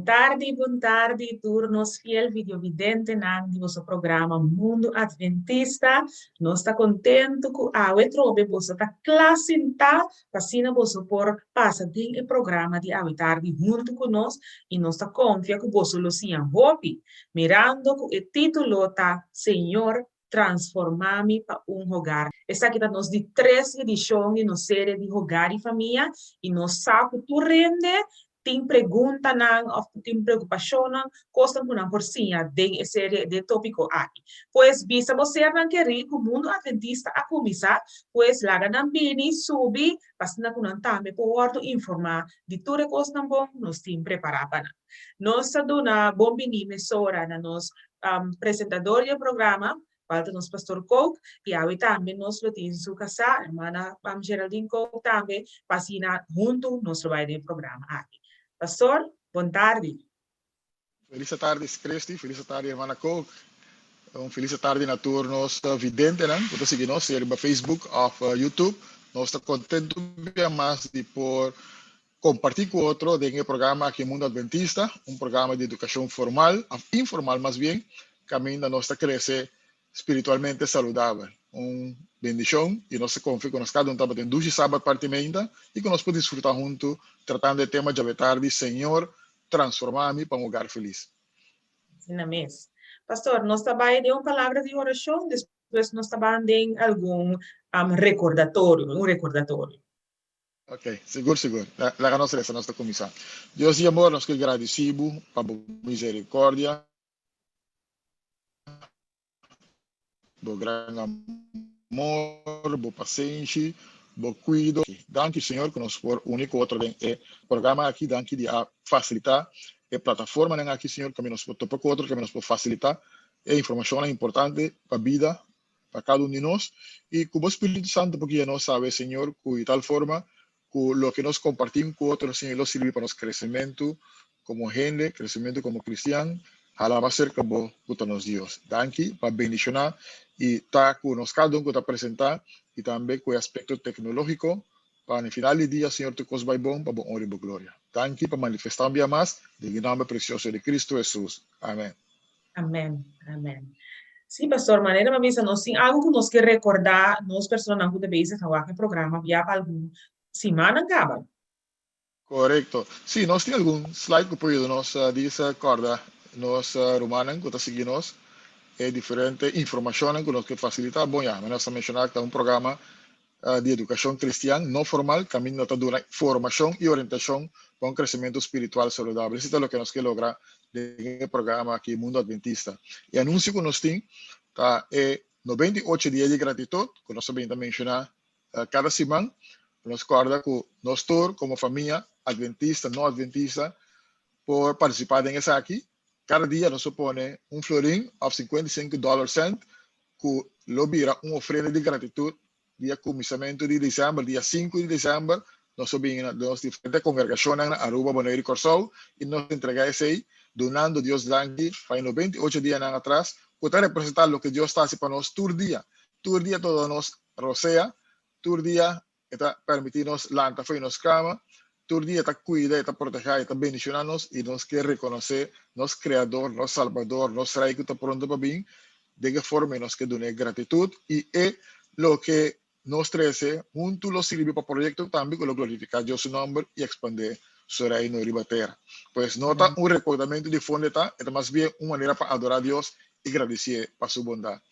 Tardi, bon tardi, tur nos fiel videovidentenan di boso programa Mundo Adventista. Nos ta kontentu ku awe trobe boso ta kla sintá pa asina boso por pasa den e programa di awe tardi huntu ku nos i nos ta konfia ku boso lo siña hopi, mirando ku e título ta Señor Transformá Mi pa un Hogar. Esaki ta nos di tres edishon di nos serie di Hogar i Famia i nos sa ku tur hende tin preguntanan òf ku tin preokupashonnan, kosnan ku nan por siña den e serie den tópiko aki. Pues bisa bo sernan kerí ku Mundu Adventista a kuminsá, pues laga nan bini, subi, pa asina ku nan tambe por wòrdu informá di tur e kosnan bon ku nos tin prepará pa nan. Nos ta duna bon biní mesora na nos presentador di e programa, cual ta nos Pastor Kook, y awe tambe nos lo tin su casá, hermana Geraldine Kook tambe, pa asina huntu nos lo bay den e programa aki. Pastor, bon tardi. Feliz tardi, Christy. Feliz tardi, hermana Kook. Un feliz tardi na tur nos videntenan ku ta sigui nos sea riba Facebook of YouTube. Nos ta kontentu bia mas di por kompartí ku otro den e programa aki Mundo Adventista, un programa di edukashon formal of informal mas bien, kaminda nos ta krese spiritualmente saludabel. Un bendishon i nos ta konfia ku nos kada un tabatin dushi sabat parti meinta i ku nos por disfrutá huntu tratando e tema djawe tardi, Señor, transformá mi pa un hogar felis. Asina mes. Pastor, nos ta bai den un palabra di orashon, despues nos ta ban den algun rekordatorio, un rekordatorio. Ok, sigur sigur. Laga nos resa, nos ta kuminsá. Dios di amor, nos ke gradisí bo pa bo misericordia, bo gran amor, bo pasenshi, bo kuido. Danki Señor ku nos por uni ku otro den e programa aki. Danki di a fasilitá e plataformanan aki Señor, kaminda nos por topa ku otro, kaminda nos por fasilitá e informashonnan importante pa bida pa kada un di nos i ku bo Spiritu Santu por guia nos sabe Señor ku di tal forma ku loke nos kompartí ku otro Señor lo sirbi pa nos kresementu komo hende, kresementu komo kristian, hala mas serka bo ku ta nos Dios. Danki pa bendishoná i ta ku nos kada un ku ta presentá i tambe ku e aspekto teknológiko pa na final di dia Señor tur kos bai bon pa bo honra i bo gloria. Danki pa manifestá un bia mas den e nòmber presioso di Kristu Hesus. Amèn. Amen, amen. Sí, pastor, manera mi a bisa, nos tin algo ku nos ke rekordá nos personanan ku ta bezig ta wak e programa bia pa algun simannan kaba. Korekto. Sí, nos tin algun slide ku por yuda nos disa kòrda nos rumannan ku ta sigui nos e diferente informashonnan ku nos ke fasilitá. Bon ya, manera nos a menshoná ta un programa di edukashon kristian no formal kaminda ta duna formashon i orientashon pa un kresementu spiritual saludabel. Esei ta loke nos ke logra den e programa aki Mundo Adventista. E anunsio ku nos tin ta e 98 dia di gratitut ku nos a bin ta menshoná kada siman. Nos kòrda ku nos tur komo famia adventista, no adventista por partisipá den esaki. Kada dia nos por pone un florin òf 55 dollar cent ku lo bira un ofrenda di gratitut dia kuminsamentu di desèmber, dia sinku di desèmber, nos lo bini na nos diferente kongregashonnan na Aruba, Boneiru i Kòrsou i nos entregá esei dunando Dios danki pa e 98 dianan atras ku ta representá loke Dios ta hasi pa nos tur dia. Tur dia ta duna nos rosea, tur dia E ta permití nos lanta fo'i nos kama. Tur dia e ta kuida, e ta protehá, e ta bendishoná nos i nos ke rekonosé nos Kreador, nos Salbador, nos Rei ku ta pronto pa bin. Den e forma ei nos ke dun'é gratitut i e loke nos trese huntu lo sirbi pa proyekto tambe ku lo glorifiká Dios su nòmber i ekspandé su Reino riba tera. Pues no ta un rekordamentu di fondo e ta, e ta mas bien un manera pa adorá Dios i gradisié pa su bondat.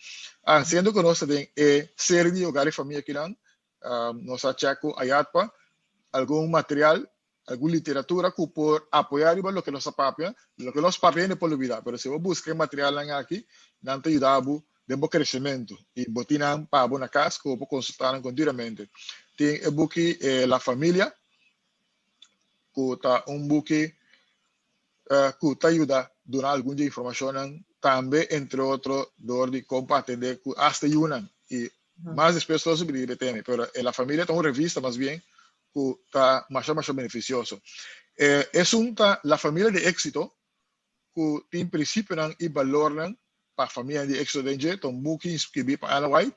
Siendo ku nos ta den e seri di Hogar i Famia kinan, nos a check ku Ayatpa algun material, algun literatura ku por apoyá riba loke nos a papia. Loke nos papia hende por lubidá, pero si bo buska e materialnan aki, nan ta yuda bo den bo kresementu i bo tin nan pa bo na kas ku bo por konsultá nan kontinuamente. Tin e buki La Familia, ku ta un buki ku ta yuda duna algun di e informashonnan tambe, entre otro dor di kon pa atendé ku asta yunan i mas despues lo subi riba e tema, pero La Familia ta un revista mas bien ku ta masha masha benefisioso. Esun ta La Familia de Éxito ku tin prinsipionan i balornan pa famianan di éxito den dje, ta un buki inskribí pa Ellen White,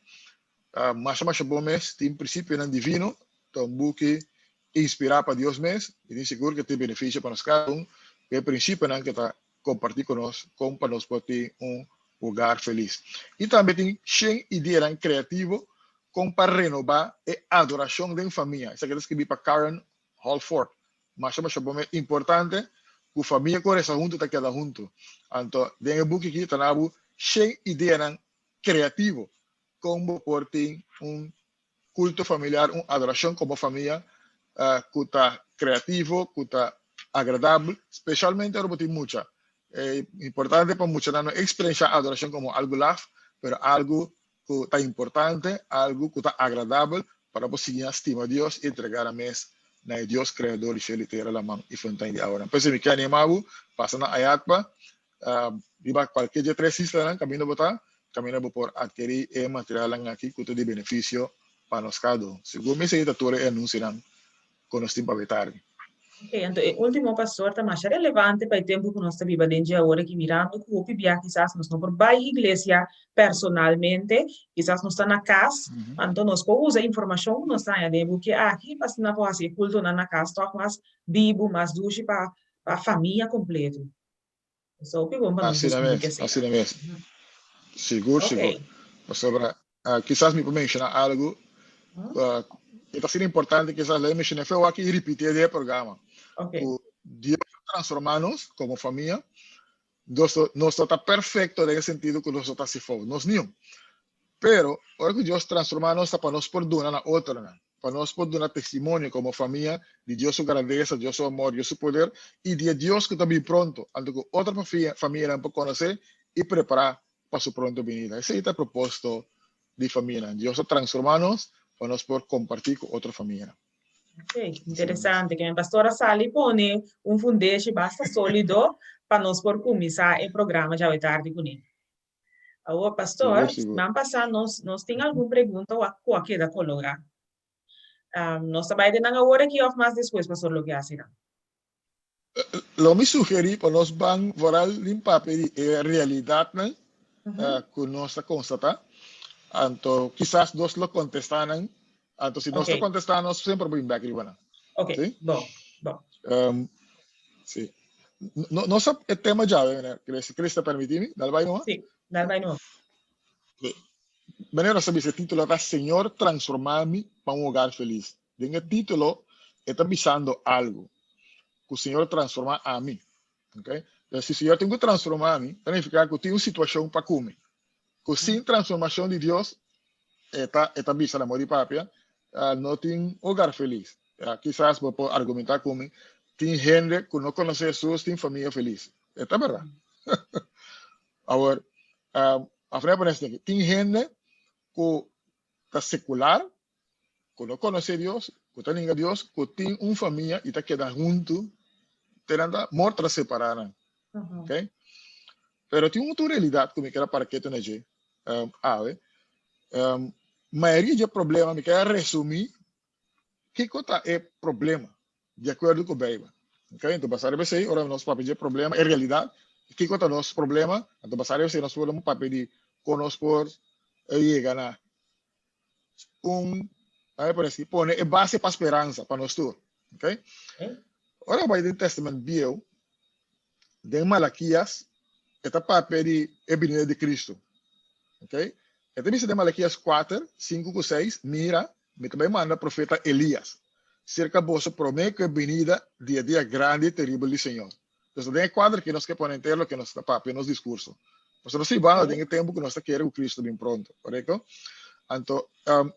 ta masha masha bon mes, tin prinsipionan divino, ta un buki inspirá pa Dios mes, mi tin sigur ku tin benefisio pa nos kada un. E prinsipionan ku ta kompartí ku nos kon pa nos por tin un hogar felis. I tambe tin shen ideanan kreativo kon pa renobá e adorashon den famia. Esaki ta skibí pa Karen Holford. Masha masha bon mes importante ku famia ku resa huntu ta keda huntu. Anto den e buki aki ta na bo shen ideanan kreativo kon bo por tin un kulto familiar, un adorashon komo famia ku ta kreativo, ku ta agradabel, spesialmente ora bo tin mucha. E importante pa muchanan no eksperenshá adorashon komo algu laf, pero algu ku ta importante, algu ku ta agradabel pa bo siña stima Dios i entregá nan mes na e Dios Kreador di shelu i tera, laman i fuentenan di awanan. P'esei mi ke animá bo pasa na Ayatpa, riba kualke dje tres islanan kaminda bo ta, kaminda bo por atkerí e materialnan aki ku ta di benefisio pa nos kada un. Segun mi esei ta tur e anunsionan ku nos tin pa bay tardi. Ok, anto e ultimo pastor ta masha relevante pa e tempu ku nos ta biba den dje awor aki mirando ku hopi bia kisas nos no por bai iglesia personalmente, kisas nos ta na kas, anto nos por usa informashon ku nos ta haña den e buki aki pa asina por hasi e kultonan na kas tòg mas bibu, mas dushi pa pa famia kompleto. Esei hopi bon pa nos Asina diskutí mes, kesei. asina mes. Sigur, sigur. Pasobra kisas mi por menshoná algu ku ta asina importante kisas lo e menshoná feo aki i ripitié den e programa. Ku Dios a transformá nos komo famia. Nos nos no ta perfekto den e sentido ku nos no ta hasi fout, nos niun. Pero ora ku Dios transformá nos ta pa nos por duna na otronan, pa nos por duna testimonio komo famia di Dios su grandesa, Dios su amor, Dios su poder i di e Dios ku ta bin pronto, anto ku otro famianan por konosé i prepará pa su pronto binida. Esei ta e propósito di famianan. Dios a transformá nos pa nos por kompartí ku otro famianan. Ok, interesante. Ke mi pastor a sali pone un fundeshi basta sólido pa nos por kuminsá e programa djawe tardi kuné. Awor, pastor, Sigur, sigur. siman pasá nos, nos tin algun pregunta ku a keda kologá. Um, nos ta bai den nan awor aki òf mas despues, pastor, loke hasi nan? Lo mi sugerí pa nos ban vooral den papia di e realidatnan ku nos ta konstatá. Anto kisas nos lo kontestá nan. Anto si nos ta kontestá nos semper bo bin bèk riba nan. Ok, Sí? bon, bon. Sí. No, no sa e tema djawe, meneer Chris. Chris ta permití mi? Dal bai numa? Sí, dal bai numa. Sí. Meneer, nos a bisa e título ta Señor transformá mi pa un hogar felis. Den e título e ta bisando algu, ku Señor transformá ami. Ok? Entonces, si Señor tin ku transformá mi, ta nifiká ku tin un situashon pa ku mi. Ku sin transformashon di Dios, e ta, e ta bisa na modo di papia, no tin hogar felis. Kisas bo por argumentá ku mi, tin hende ku no konosé Hesus tin famia felis. E ta bèrdat. Awor, afrei a pone esaki, tin hende ku ta sekular, ku no konosé Dios, ku ta ninga Dios, ku tin un famia i ta keda huntu te nan ta morto ta separá nan. Okay? Pero tin un otro realidat ku mi kier a para ketu na dje awe. Mayoria dje problema mi kier a resumí kiko ta e problema di akuerdo ku Beibel. Okay? Enton basá riba esei ora nos papia dje problema, e realidat, kiko ta nos problema, enton basá riba esei nos por papia di kon nos por yega na un, laga mi pone así, pone e base pa speransa pa nos tur. Okay? Ora bai den Testament Bieu, den Malakias, e ta papia di e binida di Cristo. Okay? E ta bisa den Malakias 4, 5 ku 6, Mira, mi ta bai manda profeta Elias serka boso promé ku e binida di e dia grandi i teribel di Señor. Entonces, den e kuadro aki nos ke pone entero loke nos ta papia, nos diskurso. Pasobra nos ta bibando den e tempu ku nos ta kere ku Cristo bin pronto, korekto? Anto,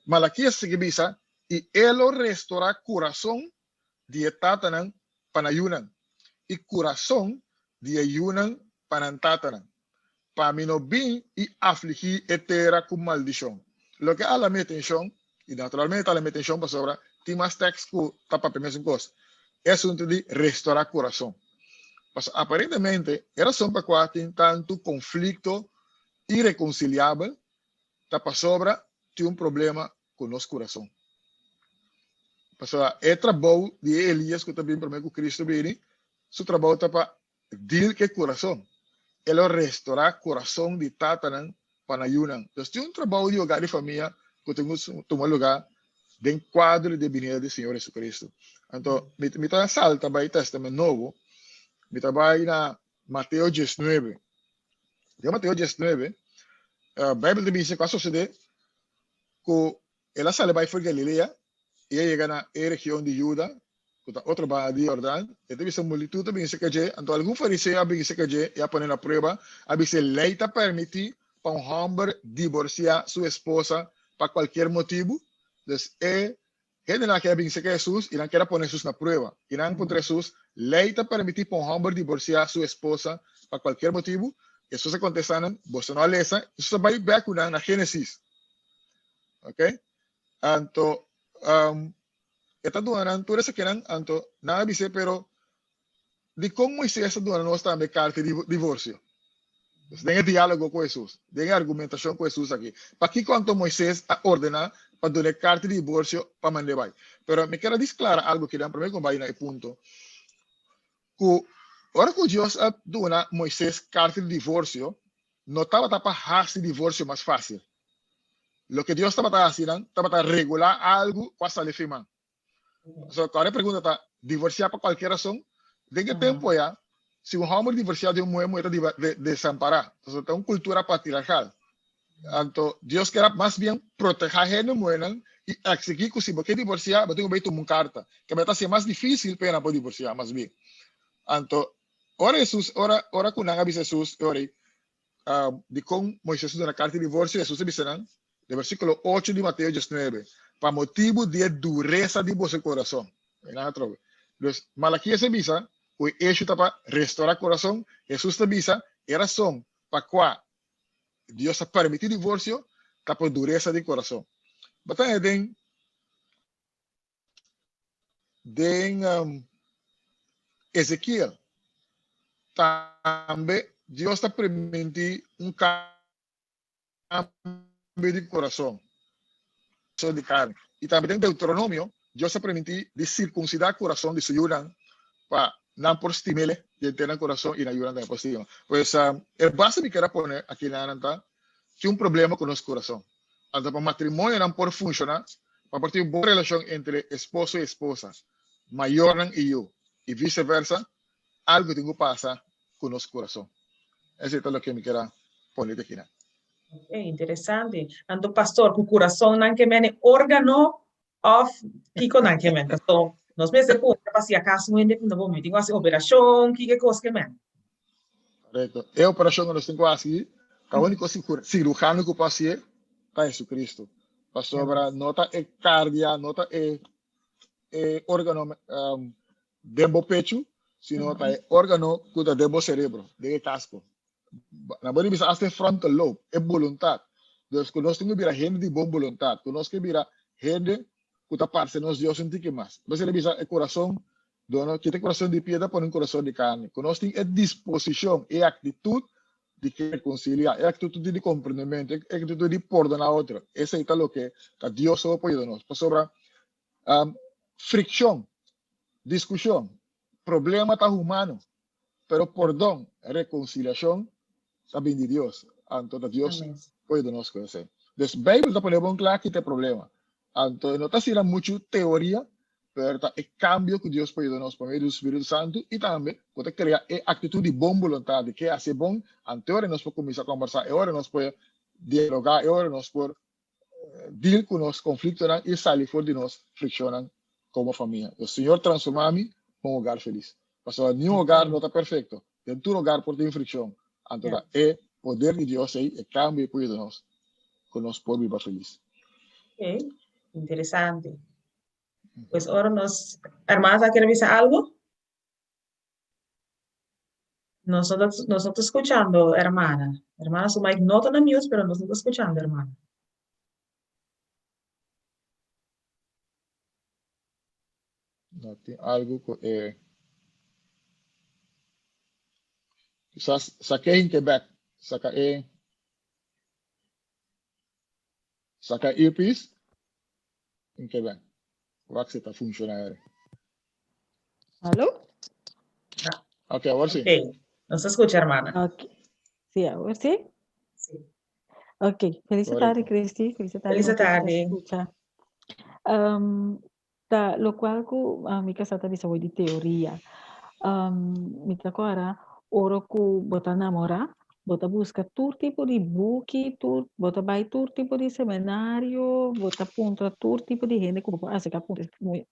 Malakias sigui bisa, I e lo restorá kurason di e tatanan pa nan yunan, i kurason di e yunan pa nan tatanan, pa mi no bin i afligí e tera ku maldishon. Loke a hala mi atenshon, i naturalmente ta hala mi atenshon pasobra tin mas tèks ku ta papia mesun kos, e asuntu di restorá kurason. Pasobra aparentemente e rason pa kua tin tantu konflikto irekonsiliabel ta pasobra tin un problema ku nos kurason. Pasobra e trabou di e Elias ku ta bin promé ku Kristu bini, su trabou ta pa deal ku e kurason. E lo restorá kurason di tatanan pa nan yunan. Entonces tin un trabou di hogar di famia ku tin ku tuma lugá den kuadro di e binida di Señor Jesucristo. Anto mi ta salta bai Testament Nobo. Mi ta bai na Mateo 19. Den Mateo 19, Bijbel ta bisa ku a sosodé ku el a sali bai for Galilea i a yega na e region di Juda, ku ta otro banda di Jordan. E ta bisa multitut a bini serka dje. Anto algun fariseo a bini serka dje i a pone na prueba, a bisa, Lei ta permití pa un hòmber diborsiá su esposa pa kualkier motibu? Dus e Hendenan aki a bin serka Hesus i nan kier a pone Hesus na prueba. I nan puntra Hesus, Lei ta permití pa un hòmber diborsiá su esposa pa kualkier motibu? Hesus a kontestá nan, Boso no a lesa? Hesus a bai bèk ku nan na Génesis. Oke? Anto, e ta duna nan tur esakinan. Anto, nan a bis'é, Pero, dikon Moisés a duna nos tambe karta di divorsio? Pues den e diálogo ku Hesus, den e argumentashon ku Hesus aki, pakiko anto Moisés a ordená pa duna e karta di divorsio pa mand'é bai? Pero mi kier a disklara algu kinan promé ku mi bai na e punto ku ora ku Dios a duna Moisés karta di divorsio, no tabata pa hasi divorsio mas fásil. Loke Dios tabata hasi nan tabata regulá algu ku a sali firmá. So, ahora e pregunta ta, divorciá pa cualkier razón? Den e tempo ya, si un homber divorciá di un muher, muher ta desampará. Entonces, ta un cultura patriarcal. Anto, Dios kier a mas bien protehá hende muhernan i exigí cu si bo ke divorciá, bo tin cu bay tuma un carta. Ke ta hacié mas difícil pa nan por divorciá, mas bien. Anto, ora Jesús, ora, ora cu nan a bisa Jesús, e ora ei, dikon Moises a duna karta di divorsio, Hesus a bisa nan, den versíkulo ocho di Mateo diesnuebe, Pa motibu di e duresa di boso kurason. Nan atrobe. Dus, Malakias a bisa ku e eshu ta pa restorá kurason, Hesus ta bisa e rason pa kua Dios a permití divorsio ta pa duresa di kurason. Bo ta haña den Den Ezekiel tambe Dios ta primintí un kambio di kurason di karni. I tambe den Deuteronomio Dios ta primintí di sirkunsidá kurason di su yunan pa nan por stim'El di henter nan kurason i nan yunan tambe por stima. Pues e base mi kier a pone aki nan ta tin un problema ku nos kurason. Anto pa matrimonionan por funshoná, pa por tin un bon relashon entre esposo i esposa, mayornan i yu, i viseversa, algu tin ku pasa ku nos kurason. Esei ta loke mi kier a pone te kinan. Ok, interesante. Anto pastor, ku kurason nan ke mene órgano òf kiko nan ke men? Paso nos mester puntra pa si akaso un hende puntra bo, mi tin ku hasi operashon, kiko e kos ke men? Korekto. E operashon ku nos tin ku hasi ta úniko sirujano ku por hasié ta Jesucristo. Pasobra no ta e kardia, no ta e e órgano den bo pechu, sino ta e órgano ku ta den bo serebro, den e kasko. Nan por bisa hasta e frontal lobe, e boluntat. Dus ku nos tin ku bira hende di bon boluntat, ku nos ke bira hende ku ta parse nos Dios un tiki mas. Por eso el a bisa e kurason Dono kita e kurason di piedra pone un kurason di karni. Ku nos tin e disposishon, e aktitut di ke rekonsiliá, e aktitut di komprendementu, e aktitut di pordoná otro. Esei ta loke ta Dios so por yuda nos. Pasobra frikshon, diskushon, problema ta humano, pero pordon, rekonsiliashon ta bin di Dios. Anto ta Dios por yuda nos ku esei. Dus Beibel ta pone bon kla kita e problema. Anto e no ta asina muchu teoria, pero ta e kambio ku Dios por yuda nos pa medio di su spiritu santu i tambe ku ta krea e aktitut di bon boluntat di ke hasi bon, anto e ora nos por kuminsá kombersá, e ora nos por dialogá, e ora nos por deal ku nos konfliktonan i sali for di nos frikshonnan komo famia. Dus Señor transformá mi pa un hogar felis. Pasobra niun hogar no ta perfekto, den tur hogar por tin frikshon, anto ta e poder di Dios ei, e kambio ei por yuda nos ku nos por biba felis. Ok, interesante. Pues ora nos hermana ta quiere bisa algo? Nos no ta, nos no ta escuchando, hermana. Hermana, su mic no ta na mute, pero nos no ta escuchando, hermana. No, tin algo ku e Quizás saqué in Quebec, saca e saca earpiece in Quebec. Wak si ta funciona ere. Aló? Ok, awor sí. Ok, nos ta escucha, hermana. Ok. Sí, awor sí? Sí. Ok, feliz tarde, Correcto. Christy. Feliz tarde, Feliz nos ta tarde. escucha. Um, ta locual cu mi casa ta bisa hoy di teoria. Mi ta kòrda ora ku bo ta namorá, bo ta buska tur tipo di buki, tur, bo ta bai tur tipo di seminario, bo ta puntra tur tipo di hende ku bo por aserká puntra,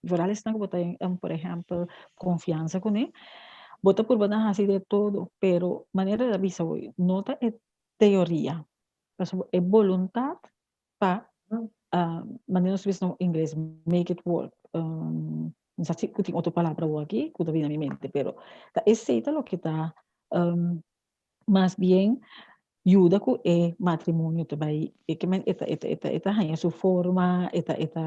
vooral esnan ku bo ta por ehèmpel konfiansa kuné. Bo ta purba na hasi de todo, pero manera el a bisa hoy, no ta e teoria, pasobra e boluntat pa manera nos ta bisa na ingles make it work, no sa si ku tin otro palabra awor aki ku ta bini na mi mente, pero ta esei ta loke ta mas bien yuda ku e matrimonio ta bai e ke men e ta e ta e ta e ta haña su forma e ta e ta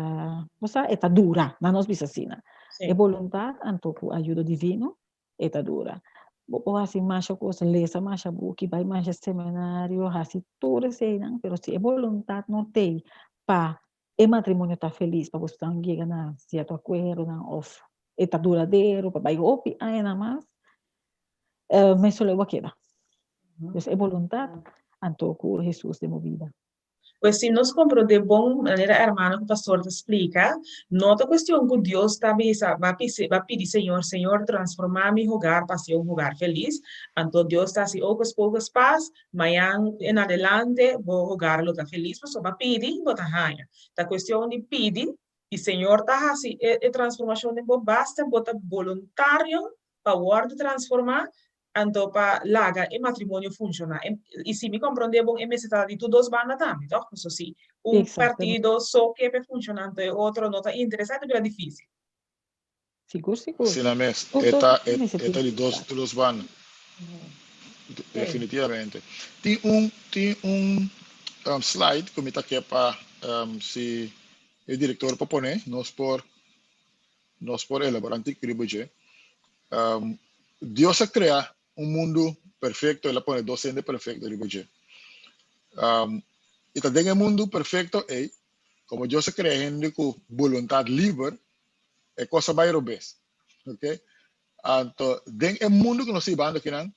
bo sa e ta dura nan nos bisa asina e boluntat anto ku ayudo divino e ta dura bo por hasi masha kos lesa masha buki bai masha seminario hasi tur eseinan pero si e boluntat no tei pa e matrimonio ta felis pa boso yega na cierto acuerdonan of e ta duradero pa bai hopi añanan mas, mesun lo a keda. Dus e boluntad anto cu Jesus den bo bida. Pues si nos comprende bon manera hermano cu pastor ta splica, no ta cuestion cu Dios ta bisa, ba pisi, ba pidi Señor, Señor transforma mi hogar pa haci un hogar feliz, anto Dios ta haci hocus pocus pas, Mañan en adelante bo hogar lo ta felis pasobra bo a pidi i bo ta haña. Ta kuestion di pidi i Señor ta hasi e e transformashon den bo basta bo ta boluntario pa wòrdu transformá anto pa laga e matrimonio funshoná. I si mi komprondé bon e mester ta di tur dos banda tambe tòg? Pasobra si un partido so ke p'e funshoná anto e otro no ta interesá e ta bira difísil. Sigur, sigur. Asina mes, e ta e ta di dos dos banda. Definitivamente. Tin un tin un slide ku mi ta ke pa si e direktor por pone nos por nos por elabora un tiki riba dje. Dios a krea un mundu perfekto, el a pone dos hende perfekto riba dje. I ta den e mundu perfekto ei, komo Dios a krea hende ku boluntat liber, e kos a bai robes. Ok? Anto, den e mundu ku nos ta hibando akinan,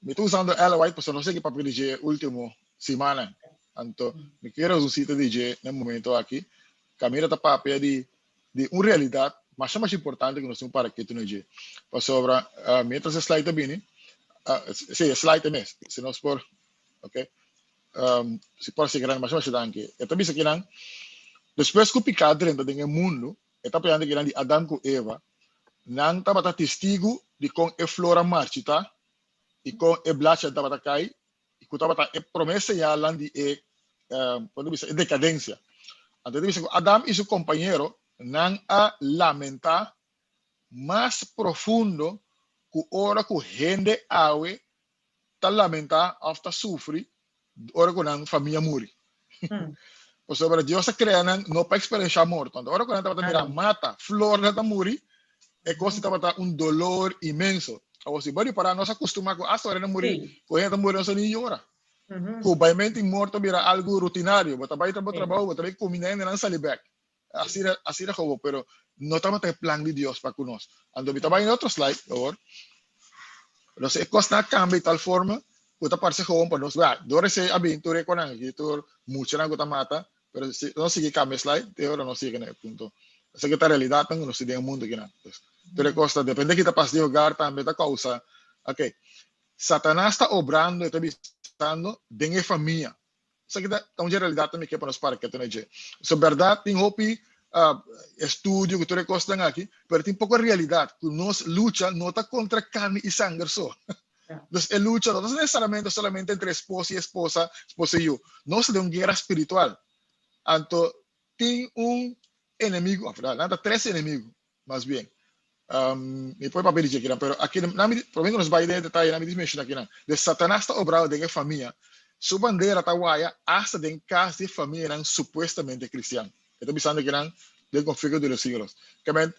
mi ta usando Ellen White pasobra nos a sigui papia di dje ultimo simannan. Anto, mi kier haci un sita di dje na e momento aki. Kaminda ta papia di di un realidat masha masha importante ku nos tin ku para ketu na dje. Pasobra, mientras e slide ta bini, si, e slide ta mes, si nos por, ok. Si por hasi grandi masha masha danki. E ta bisa kinan, despues ku piká drenta den e mundu, e ta papiando kinan di Adam ku Eva, nan tabata testigu di kon e flor a marchitá i kon e blachinan tabata kai, i ku tabata e promé señalnan di e, por ta bisa, e dekadensia. Anto e ta bisa ku Adam i su kompañero nan a lamentá mas profundo ku ora ku hende awe ta lamentá òf ta sufri ora ku nan famia muri. Pasobra Dios a krea nan no pa eksperenshá morto. Anto ora ku nan tabata mira mata, flornan ta muri, e kos ei tabata un dolor inmenso. Awor si bo ripará nos a kustumá ku asta ora nan muri, ku hende ta muri nos a ni yora. Ku baimentu i morto a bira algu rutinario. Bo ta bai tra bo trabou, bo ta bai kuminda hende nan sali bèk. Asina, asina gewoon, pero no tabata e plan di Dios pa ku nos. Anto mi ta bai na otro slide awor. Nos e kosnan a kambia di tal forma ku ta parse gewoon pa nos, wea, dor esei a bin tur e konan aki, tur muchanan ku ta mata, pero si nos sigui kambia e slide, te ora nos yega na e punto. Esaki ta realidatnan ku nos tin den e mundu akinan. Pues, tur e kos ta depende ki ta pasa den hogar tambe ta kousa. Ok, Satanas ta obrando, e ta bisando, den e famia. Esaki ta ta un dje realidat tambe ke pa nos para ketu na dje. So bèrdat tin hopi estudio ku tur e kosnan aki, pero tin poko realidat ku nos lucha no ta kontra karni i sanger so. Dus e lucha no ta nesesariamente solamente entre esposo i esposa, esposo i yu. Nos ta den un guera spiritual. Anto tin un enemigu, òf nan ta tres enemigu mas bien. Mi por papia di dje kinan, pero aki nan mi, prome ku nos bai den e detaye, nan mi dis menshona kinan. De Satanas ta obrado den e famia, su bandera ta waya asta den kas di famianan supuestamente kristian. E ta bisando kinan den konflikto di los siglos. Kement,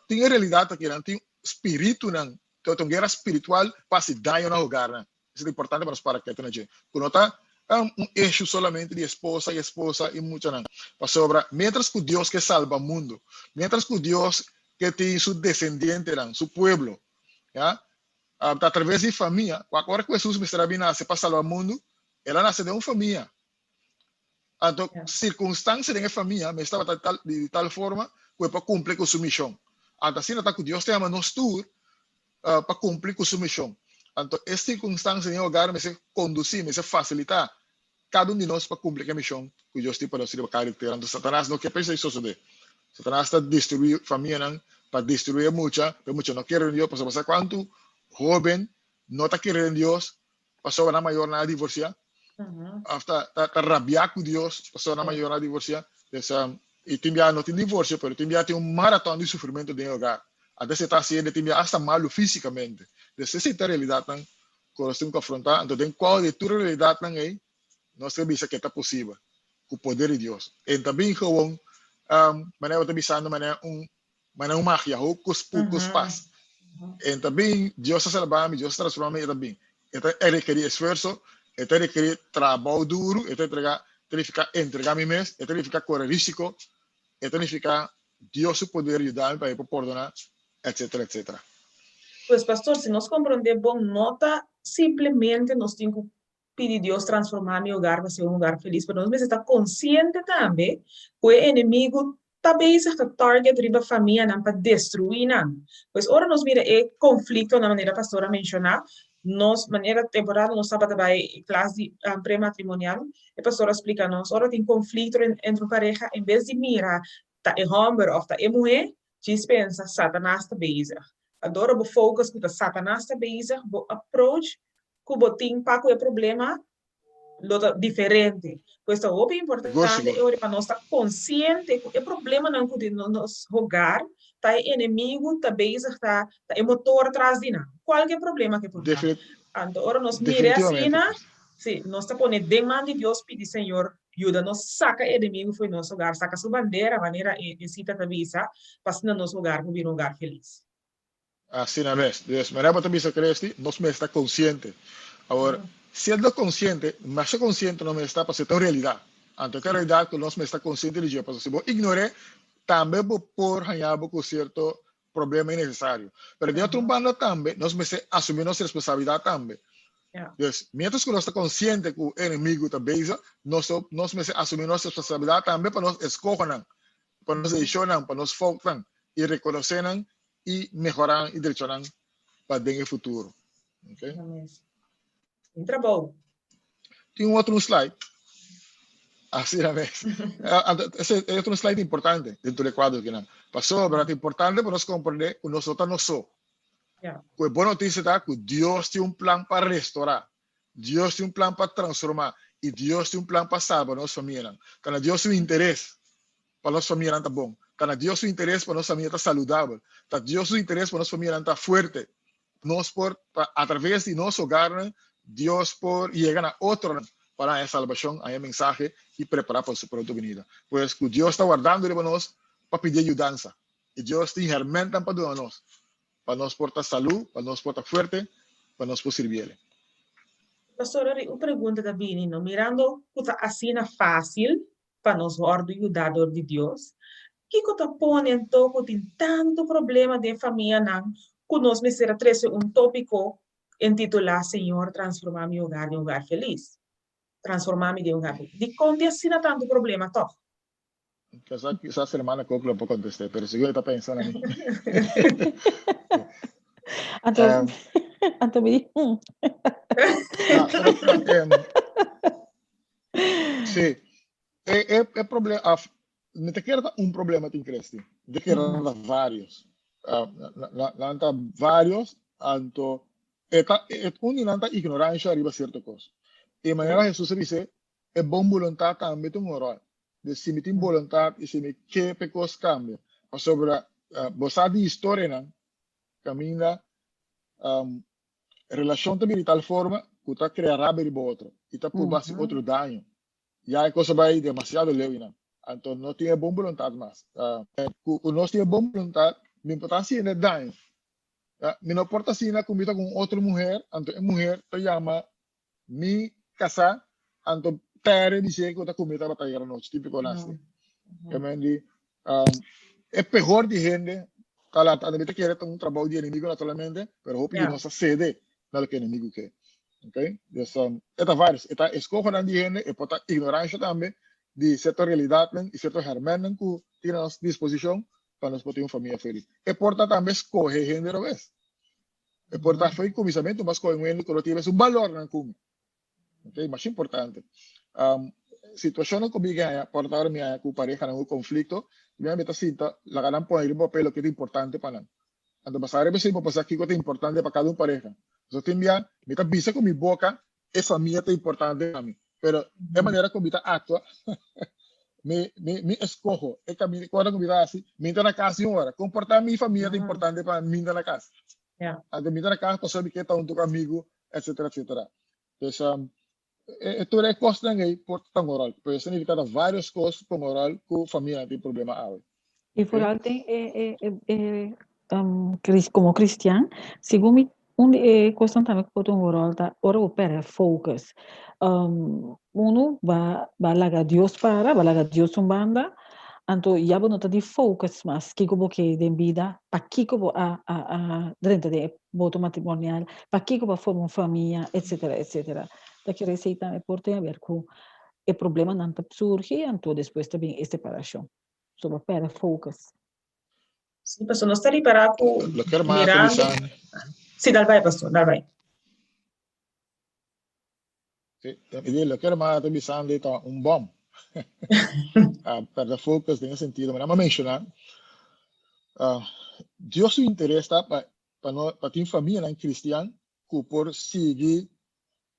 tin e realidat akinan, tin spiritunan, ta un guera spiritual pa hasi daño na hogarnan. Esei ta importante pa nos para ketu na dje. Ku no ta un issue solamente di esposa i esposa i muchanan. Pasobra mientras ku Dios ke salba mundu, mientras ku Dios ke tin su desendientenan, su pueblo, ya, ta atraves di famia. Wak ora ku Hesus mester a bin nase pa salba mundu, el a nase den un famia. Anto sirkunstansia den e famia mester tabata di tal forma ku e por kumpli ku su mishon. Anto asina ta ku Dios ta yama nos tur. pa kumpli ku su mishon. Anto e sirkunstansia den e hogar mester kondusí, mester fasilitá kada un di nos pa kumpli ku e mishon ku Dios tin pa nos riba kara di tera. Anto Satanas no ke pa esei sosodé. Satanas ta destruí famianan pa destruí e mucha, pa e mucha no kere den Dios, pasobra sa kuantu hóben no ta kere den Dios pasobra nan mayornan a divorsiá, òf ta ta rabiá ku Dios pasobra nan mayornan a divorsiá. Des, i tin bia no tin divorsio, pero tin bia tin un maraton di sufrimentu den e hogar. Antes e ta hasiendo, tin bia asta malu físikamente. Des, esei ta realidatnan ku nos tin ku afrontá. Anto den kual di tur e realidatnan ei, nos ta bisa ke ta posibel ku poder di Dios. E ta bin gewoon, manera bo ta bisando, manera un Manera un magia, hocus pocus pas. E ta bin, Dios a salba mi, Dios a transforma mi, e ta bin. E ta rekerí esfuerso, e ta rekerí trabou duru, e ta entrega, ta nifiká entrega mi mes, e ta nifiká kore risiko, e ta nifiká Dios su poder yuda mi pa mi por pordoná, etcetera, etcetera. Pues pastor, si nos komprondé bon, no ta simplemente nos tin ku pidi Dios transformá mi hogar pa ser un hogar felis, pero nos mester ta konsiente tambe ku e enemigu ta bezig ta target riba famianan pa destruí nan. Pues ora nos mira e konfliktonan manera pastor a menshoná, nos manera temporada nos tabata bai e klas di prematrimonial, e pastor a splika nos ora tin konflikto entre un pareha en bes di mira ta e hòmber òf ta e muhé, djis pensa Satanas ta bezig. Anto ora bo focus ku ta Satanas ta bezig, bo approach ku bo tin pa ku e problema lo ta diferente. Pues ta hopi importante e ora pa nos ta konsiente ku e problemanan ku tin den nos hogar ta e enemigu ta bezig ta ta e motor tras di nan. Kualke problema ke por ta. Anto ora nos mira asina, si, nos ta pone den man di Dios pidi Señor yuda nos saka e enemigu fo'i nos hogar, saka su bandera manera e sita ta bisa, pa asina nos hogar por bira un hogar felis. Asina mes. Dus, manera bo ta bisa Christy, nos mester ta konsiente. Awor, siendo konsiente, masha konsiente nos mester ta pasobra e ta un realidat. Anto e ta un realidat ku nos mester ta konsiente di dje, pasobra si bo ignor'é, tambe bo por haña bo ku sierto problema innesesario. Pero di otro banda tambe, nos mester asumí nos responsabilidat tambe. Dus, mientras ku nos ta konsiente ku e enemigu ta bezig, nos nos mester asumí nos responsabilidat tambe pa nos eskohonan, pa nos desishonnan, pa nos foutnan, i rekonosé nan i mehorá i drecha nan pa den e futuro. Okay? Un trabou. Tin un otro slide. Así na mes. Ese e otro slide importante dentro del cuadro que nan. Pasobra ta importante pa nos comprende ku nos no ta nos so. Ja. Ku e bon noticia ta ku Dios tin un plan pa restorá. Dios tin un plan pa transformá i Dios tin un plan pa salba nos famianan. Ta na Dios su interes pa nos famianan ta bon. Ta na Dios su interes pa nos famia ta saludabel. Ta Dios su interes pa nos famianan ta fuerte. Nos por, pa atraves di nos hogarnan, Dios por yega na otronan pa nan haña salbashon, haña mensahe i prepará pa su pronto binida. Pues ku Dios ta wardando riba nos pa pidié yudansa. I Dios tin hèrmèntnan pa duna nos, pa nos por ta salú, pa nos por ta fuerte, pa nos por sirbi El. Pastor, ora un pregunta ta bini, no? Mirando ku ta asina fásil pa nos wòrdu yudá dor di Dios, kiko ta pone anto ku tin tantu problema den famianan ku nos mester a trese un tópiko intitulá Señor transformá mi hogar den hogar felis? Transformá mi den hogar felis. Dikon tin asina tantu problema tòg? Kisas, kisas hermana Cook lo por contesté, pero sigur e ta pensa na mi. Anto, anto mi di, No, pero, sí, e, e, e problema, af, mi te kere ta un problema tin Christy, mi te kere ta varios. Ah, na, na, nan ta varios, anto, e ta, e, un di nan ta ignorancia riba cierto cos. E manera Jesus a bis'é, e bon boluntat tambe ta un ròl. Dus si mi tin boluntat i si mi ke pa e kos kambia. Pasobra bo sa di historianan kaminda relashon ta bira di tal forma ku ta krea rabia riba otro i ta purba hasi otro daño. Ya e kos a bai demasiado leu einan. Anto no tin e bon boluntat mas. Ku nos tin e bon boluntat, mi por ta hasiendo e daño. Mi no por ta asina ku mi ta ku un otro muher, anto e muher ta yama Mi kasá, anto Terry di ku ta kumé tabata ayera nochi, típiko nasti. Ke men di, e pehor di hende ta lanta, anto mi ta kere ta un trabou di enemigo naturalmente, pero hopi di nos ta sede na loke enemigo ke. Ok? Dus, e ta varios, e ta eskohonan di hende, e por ta ignoransha tambe di sierto realidatnan i sierto hèrmènnan ku tin na nos disposishon pa nos por tin un famia felis. E por ta tambe skohe hende robes. E por ta for kuminsamentu mas kohe un hende ku no tin mesun balornan ku mi. Ok, masha importante. Um, situashonnan ku mi gana, por ta ora mi haña ku parehanan ku konflikto, mi ta sinta laga nan pone riba papel loke ta importante pa nan. Anto basá riba esei bo por sa kiko ta importante pa kada un pareha. So tin bia mi ta bisa ku mi boka e famia ta importante pa mi, pero e manera ku mi ta aktua, mi mi mi eskoho e kaminda ora ku mi ta hasi, mi ta na kas un ora. Komportá mi famia ta importante pa mi ta na kas. Anto mi ta na kas pasobra mi ke ta huntu ku amigu, etcetera, etcetera. Dus e tur e kosnan ei por ta un ròl. Pero signifiká ta vários kos por un ròl ku famianan tin problema awe. I foral den e e e e komo kristian, segun mi un di e kosnan tambe ku por ta un ròl ta ora bo pèrdè focus. Unu ba ba laga Dios para, ba laga Dios un banda, anto ya bo no ta di focus mas kiko bo ke den bida, pakiko bo a a a drenta den e boto matrimonial, pakiko bo a forma un famia, etcetera, etcetera. Ta kere esei tambe por tin haber ku e problemanan ta surgi anto despues ta bin e separashon. So bo pèrdè focus. Sí, pastor, nos ta ripará ku Lo ke hermana ta mirando. bisa. Sí, dal bai, pastor, dal bai. Sí, i di loke hermana ta bisando ei ta un bòm. Ah, pèrdè focus den e sentido, mi a menshoná, ah, Dios su interes ta pa pa no pa tin famianan kristian ku por sigui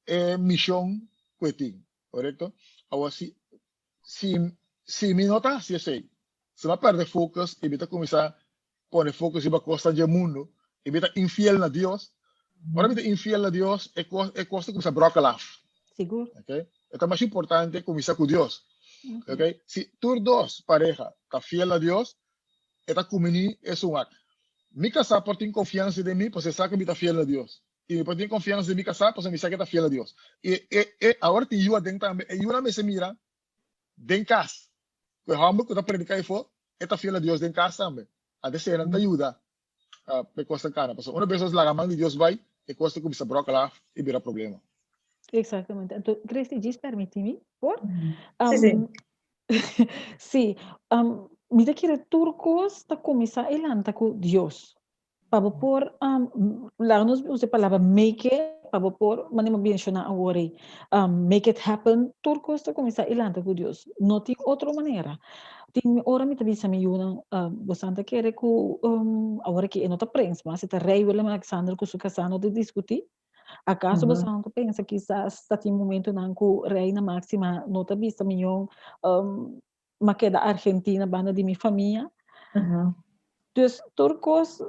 e mishon ku e tin, korekto? Awor si si si mi no ta hasi esei, si mi a pèrdè focus i mi ta kuminsá pone focus riba kosnan dje mundu i mi ta infiel na Dios, ora mi ta infiel na Dios e kos e kos ta kuminsá bròkel af. Sigur. Okay? E ta mas importante kuminsá ku Dios. Okay? Si tur dos pareha ta fiel na Dios, e ta kuminí esun ak. Mi kasá por tin konfiansa den mi pasobra e sa ku mi ta fiel na Dios. I mi por tin konfiansa den mi kasá pasobra mi sa ku e ta fiel na Dios. I e e awor tin yu aden tambe, e yunan mester mira den kas. Ku e hòmber ku ta prediká efo, e ta fiel na Dios den kas tambe. Anto eseinan ta yuda pa e kos ta kana. Pasobra una bes nos laga man di Dios bai, e kos ta kuminsá bròkela i bira problema. Exactamente. Anto, Christy, djis permití mi, por? Sí, sí. Sí. Mi ta kere tur kos ta kuminsá i lanta ku Dios. Pa bo por, laga nos usa e palabra make it, pa bo por, manera mi a menshoná awor ei, make it happen, tur kos ta kuminsá i lanta ku Dios. No tin otro manera. Tin ora mi ta bisa mi yunan, bosan ta kere ku awor aki e no ta prens mas, e ta rei Willem Alexander ku su kasá no ta diskutí? Akaso bosan ta pensa kisas ta tin momentunan ku Reina Máxima no ta bisa miyon m'a keda Argentina banda di mi famia. Dus tur kos,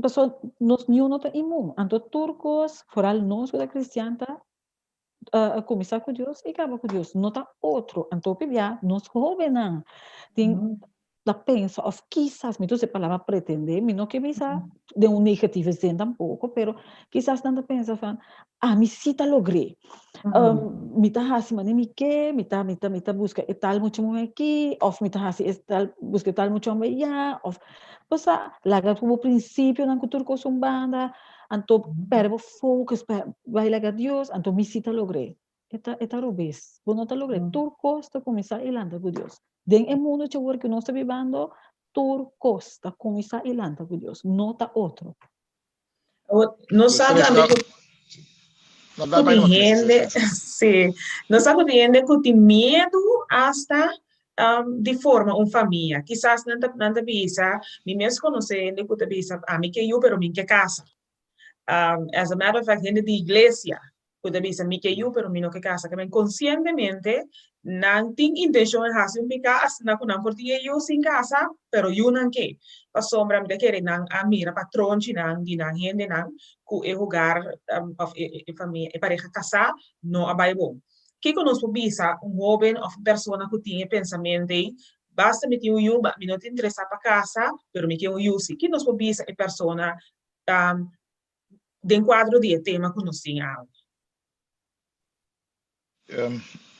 pasobra nos niun no ta imun, anto tur kos, foral nos ku ta kristian ta kuminsá ku Dios i kaba ku Dios, no ta otro. Anto p'e nos hóbennan tin ta pensa òf kisas, mi ta usa e palabra pretendé, mi no ke bisa den un negatieve zin tampoko, pero kisas nan ta pensa van, ami si ta logr'é, mi ta hasi manera mi ke, mi ta mi ta mi ta buska e tal mucha muhé aki, òf mi ta hasi e tal buska e tal mucha hòmber ayá, òf bo sa laga ku bo prinsipionan ku tur kos un banda, anto pèrdè bo focus, bai laga Dios, anto mi si ta logr'é. E ta e ta robes. Bo no ta logr'é. Tur kos ta kuminsá i lanta ku Dios. Den e mundu djawor ku nos ta bibando, tur kos ta kuminsá i lanta ku Dios. No ta otro. Nos sa tambe ku ku tin hende, sí, nos sa ku tin hende ku tin miedu asta di forma un famia. Kisas nan ta nan ta bisa, mi mes konosé hende ku ta bisa, ami ke yu pero mi ke kasa. As a matter of fact, hende di iglesia ku ta bisa mi ke yu pero mi no ke kasa. Ke men konsientemente nan tin intenshon di hasi un piká asina ku nan por tin e yu sin kasa, pero yu nan ke. Pasobra mi ta kere nan a mira patronchinan di nan hendenan ku e hogar òf e famia, e pareha kasá no a bai bon. Kiko nos por bisa un hóben òf un persona ku tin e pensamentu ei, basta mi tin un yu, mi no ta interesá pa kasa, pero mi ke un yu si. Ki nos por bisa e persona den kuadro di e tema ku nos tin awe?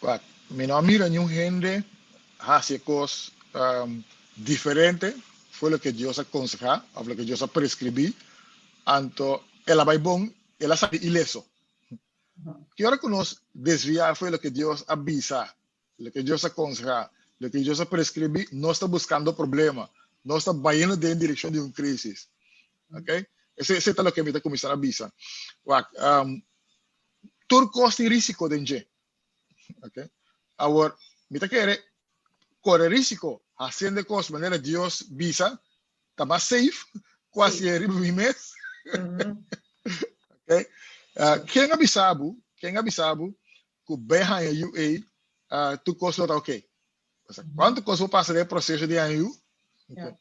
Wak, mi no a mira niun hende hasi e kos diferente for loke Dios a konsehá òf loke Dios a preskribí, anto el a bai bon, el a sali ileso. Ki ora ku nos desviá for loke Dios a bisa, loke Dios a konsehá, loke Dios a preskribí, nos ta buskando problema, nos ta bayendo den direkshon di un krísis. Ok? Esei ta loke mi ta kuminsá na bisa. Wak, tur kos tin risiko den dje. Ok. Awor, mi ta kere kore risiko hasiendo e kos manera Dios bisa ta mas safe ku hasié riba mi mes. Ok. Ken a bisa bo, ken a bisa bo ku bai haña yu ei tur kos lo ta ok? Kuantu kos bo pasa den e proseso di haña yu? Ok.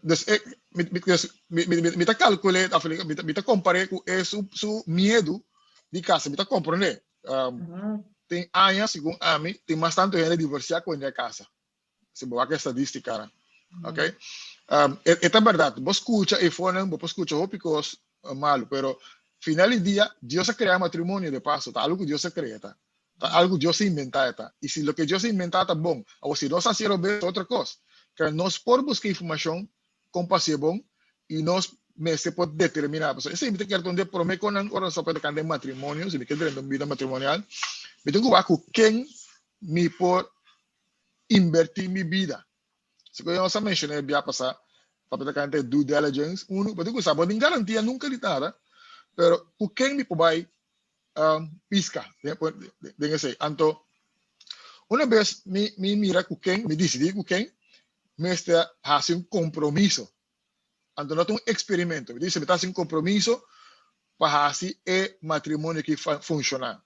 Dus e, mi, mi, dus, mi, mi, mi, mi ta calculé, of mi, mi ta comparé cu e su, su miedo di casa, mi ta comprendé. Tin aña, segun ami, tin mas tanto hende divorciá cu hende a casa. Si bo wak e estadística, ok? E, e ta berdad, bo scucha e fonan, bo por scucha hopi cos malo, pero final di dia, Dios a crea matrimonio de paso, ta algo cu Dios a crea ta. Ta algo cu Dios a inventa e ta. Y si loke Dios a inventa ta bon, awor si nos haci robes ta otro cos. Kere nos por busca informacion con pa haci e bon y nos mester por determina. Pasobra esey mi ta kere ta un di e prome conan ora nos ta papia tocante matrimonio, si mi kier drenta un bida matrimonial, mi tin cu wak cu ken mi por inverti mi bida. Segun nos a menciona e bia pasa, papia tocante due diligence, uno, bo tin cu sa, bo no tin garantia nunca di nada, pero cu ken mi por bay pisca den esey. Anto, una bes mi mi mira cu ken, mi dicidi cu ken, mester haci un compromiso. Anto no ta un experimento. Mi dice mi ta haci un compromiso pa haci e matrimonio aki funciona.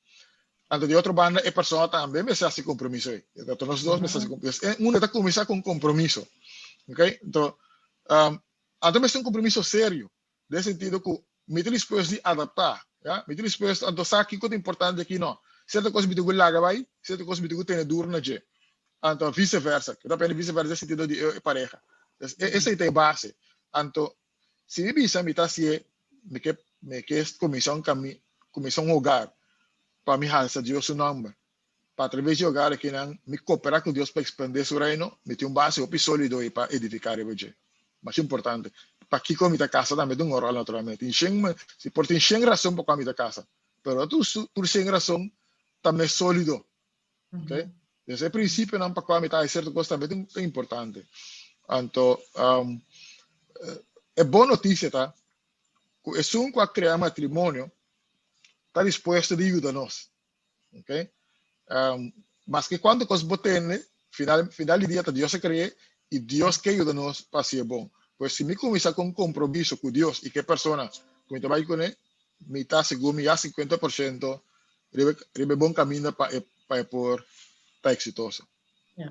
Anto di otro banda e persona tambe mester haci compromiso ey. Anto nos dos mester haci compromiso. Uno ta cuminsa cu un compromiso. Ok? Anto, anto mester un compromiso serio. Den sentido ku mi ta dispuesto di adaptá, ya, mi ta dispuesto, anto sa kiko ta importante aki no. Sierto kos mi tin ku laga bai, sierto kos mi tin ku tene duru na dje. Anto vise versa, mi ta pende vise versa den sentido di e pareha. Entonces e esei ta e base. Anto si mi bisa mi ta hasié, mi ke mi ke kuminsá un kami, kuminsá un hogar pa mi halsa Dios su nòmber, pa atraves di hogar akinan mi koperá ku Dios pa ekspandé su reino, mi tin un base hopi sólido ei pa edifiká riba dje. Masha importante. Pakiko mi ta kasa tambe ta un ròl naturalmente. Tin shen, si por tin shen rason pa kua mi ta kasa, pero no tur tur shen rason ta mes sólido. Ok? Entonces e prinsipionan pa kua mi ta hasi sierto kos tambe ta importante. Anto, e bon notisia ta ku esun ku a krea matrimonio ta dispuesto di yuda nos. Ok? Um, maske kuantu kos bo tende, final, final di dia ta Dios a kre'é i Dios ke yuda nos pa hasié bon. Pues si mi kuminsá ku un kompromiso ku Dios i ku e persona ku mi ta bai kuné, mi ta sigur mi ya 50% riba, riba e bon kaminda pa e, pa e por ta eksitoso. Ja.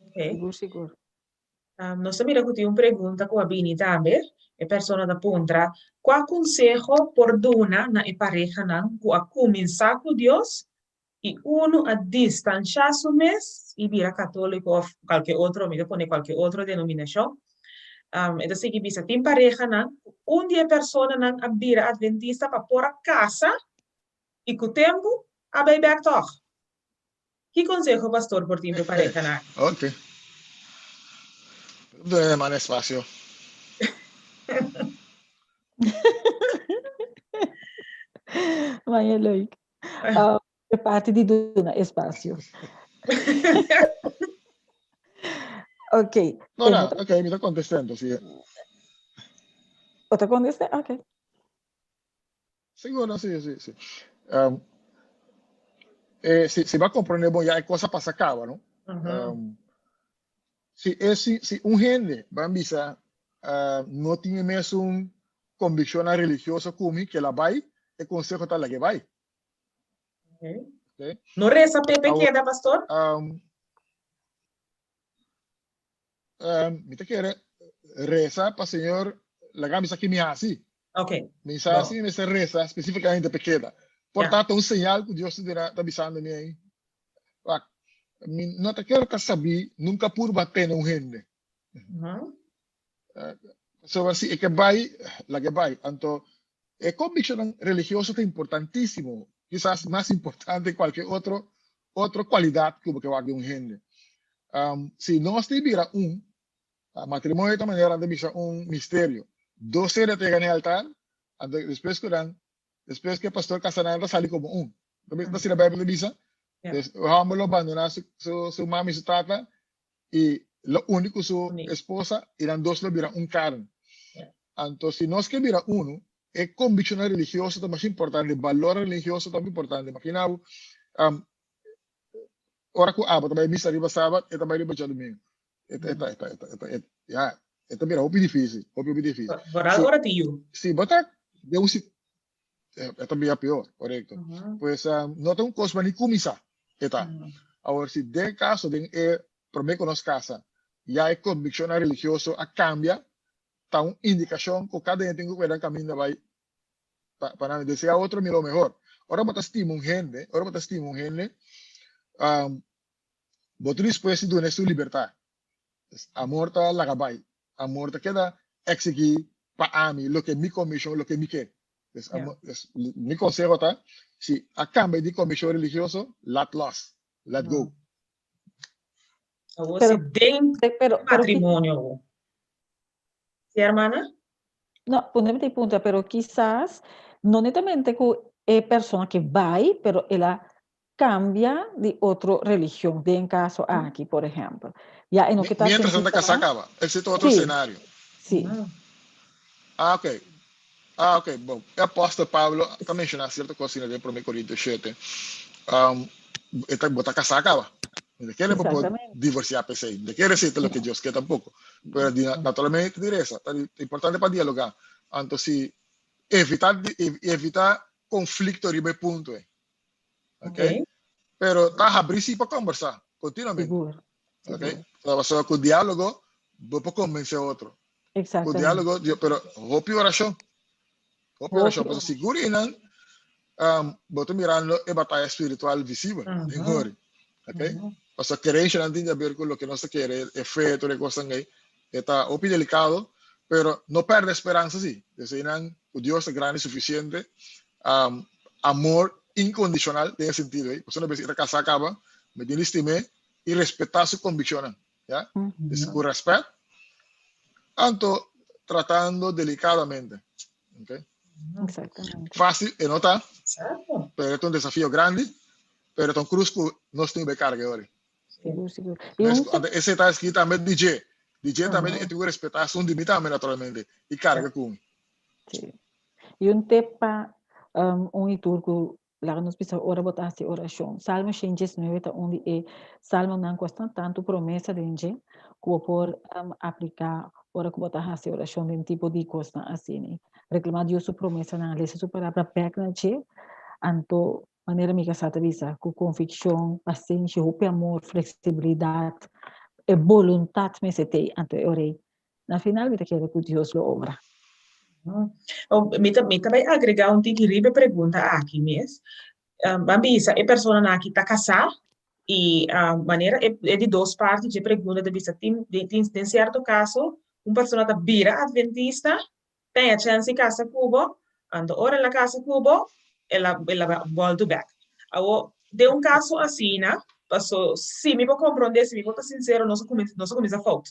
Okay. Sigur, sigur. Nos ta mira ku tin un pregunta ku a bini tambe. E persona ta puntra, Kua konseho por duna na e parehanan ku a kuminsá ku Dios i unu a distanshá su mes i bira katóliko òf kualke otro, mi ta pone kualke otro denominashon? E ta sigui bisa, Tin parehanan ku un di e personanan a bira adventista pa por a kasa i ku tempu a bai bèk tòg. Ki conseho pastor por tin pa e parehanan aki? Ok. Duna e man espacio. Maya leuk. Uh, e parti di duna espacio. Ok. No, no, ok, mi ta contestando, sí. O ta contesta? Ok. Sigur, no, sí, sí, sí. Um, eh, si, si va a comprender bon, ya e cosa pasa caba, no? Um, si, eh, si, si un hende va a bisa, uh, no tiene mesun convicción religiosa kumi, que la bai, e consejo ta la que bai. Okay. Okay. No reza Pepe Awor, queda, pastor? Um, Mi ta kere resa pa Señor laga mi sa ki mi hasi. Ok. Mi sa si mi mester resa spesífikamente pa keda. Por ta ta un señal ku Dios ta duna, ta bisando mi ei. Wak, mi no ta kere ta sabí nunka purba tene un hende. Pasobra si e ke bai, laga e bai. Anto, e konvikshonnan religioso ta importantísimo, kisas mas importante ku kualke otro otro kualidat ku bo ke wak den un hende. Si nos tin bira un, matrimonio ta manera nan ta bisa un misterio. Dos hende ta yega na e altar, anto despues ku nan, despues ku e pastor kasa nan, nan ta sali komo un. Ta asina Beibel ta bisa? Des, un hòmber lo bandoná su su mama i su tata i lo uni ku su esposa i nan dos lo bira un karni. Anto si nos ke bira unu, e konvikshonnan religioso ta mas importante, balornan religioso ta importante. Imagina bo, ora ku abo ta bai misa riba sabat, e ta bai riba djadumingu. E ta, e ta, e ta, e ta, e ta, e, ya, e ta bira hopi difísil, hopi, hopi difísil. Vooral Si, ora tin yu. si bo ta den un si, e ta bira peor, korekto. Pues, no ta un kos pa ni kuminsá, e ta. Awor, si den kaso, den e promé ku nos kasa, ya e konvikshonnan religioso a kambia, ta un indikashon ku kada hende tin ku kuida kaminda bai pa pa nan desea otro mi lo mehor. Ora bo ta stima un hende, ora bo ta stima un hende, um, bo ta dispuesto di duna su libertad. Amor ta laga bai. Amor ta keda exigí pa ami loke mi conviccion, loke mi ke. Dus, amor, dus, mi conseho ta, si a cambia di conviccion religioso, laat los, let go. Awor Pero, si den pero, pero, matrimonio. Si, hermana? No, poneme te punta, pero quizás no netamente ku e persona que bai, pero el a cambia di otro religión, den caso aki, por ejemplo. Ya, en lo que ta Mientras nan ta casá sentí caba, existe otro Sí. escenario. Sí. Ah, ok. Ah, ok. Bon, e apòstel Pablo ta menshoná sierto kos asina den Promé Korinto shete. Um, e ta, bo ta kasá kaba. No ta kere pa bo Exactamente. divorsiá p'esei. No ta kere esei ta loke Dios ke tampoko. Pero di, naturalmente di resa. Ta importante pa dialogá. Anto si evitá, evitá konflikto riba e punto ei. Ok? Ok. Pero ta habrí sí pa kombersá kontinuamente. Sigur. Ok? Sigur. Pasobra ku diálogo bo por konvensé otro. Ku Exactamente. diálogo, yo, pero hopi orashon. Hopi orashon. Hopi Pasobra sigur einan um, bo ta mirando e bataya spiritual visibel den hori. Ok? Pasobra kerenshanan tin di haber ku loke nos ta kere, e fe, tur e kosnan ei. E ta hopi delikado, pero no pèrdè speransa sí. Desde einan ku Dios ta grandi sufisiente, um, amor inkondishonal den e sentido ei. Pasobra una bes e ta kasá kaba, mi tin di stim'é i respetá su konvikshonnan. Ya? Dus ku rèspèt, anto tratando delikadamente. Okay? Exactamente. Fácil e no ta, Exacto. pero e ta un desafio grandi, pero ta un krus ku nos tin ku karga ori. Sigur, sigur. I Mes un ku anto esei ta eskri tambe di dje. Di dje tambe e tin ku respetá esun di mi tambe naturalmente i karga ku mi. Sí. I un tip pa um, un i tur ku Laga nos bisa ora bo ta hasi orashon. Salmo 119 ta un di e salmonan ku asina tantu promesa den dje ku bo por apliká ora ku bo ta hasi orashon den tipo di kosnan asina. Reklamá Dios su promesanan, lesa su palabra bèk na dje, anto manera mi kasá ta bisa, ku konvikshon, pasenshi, hopi amor, fleksibilidat, e boluntat mester t'ei, anto e ora ei Na final mi ta kere ku Dios lo obra. Mi ta mi ta bai agregá un tiki riba e pregunta aki mes. Ban bisa e personanan aki ta kasá i manera e e di dos parti dje pregunta ta bisa tin tin den sierto kaso un persona ta bira adventista, ten e chèns di kasa ku bo, anto ora el a kasa ku bo el a el a bòltu bèk. Awor den un kaso asina, paso si mi por komprondé, si mi por ta sinsero nos a kuminsá nos a kuminsá fout.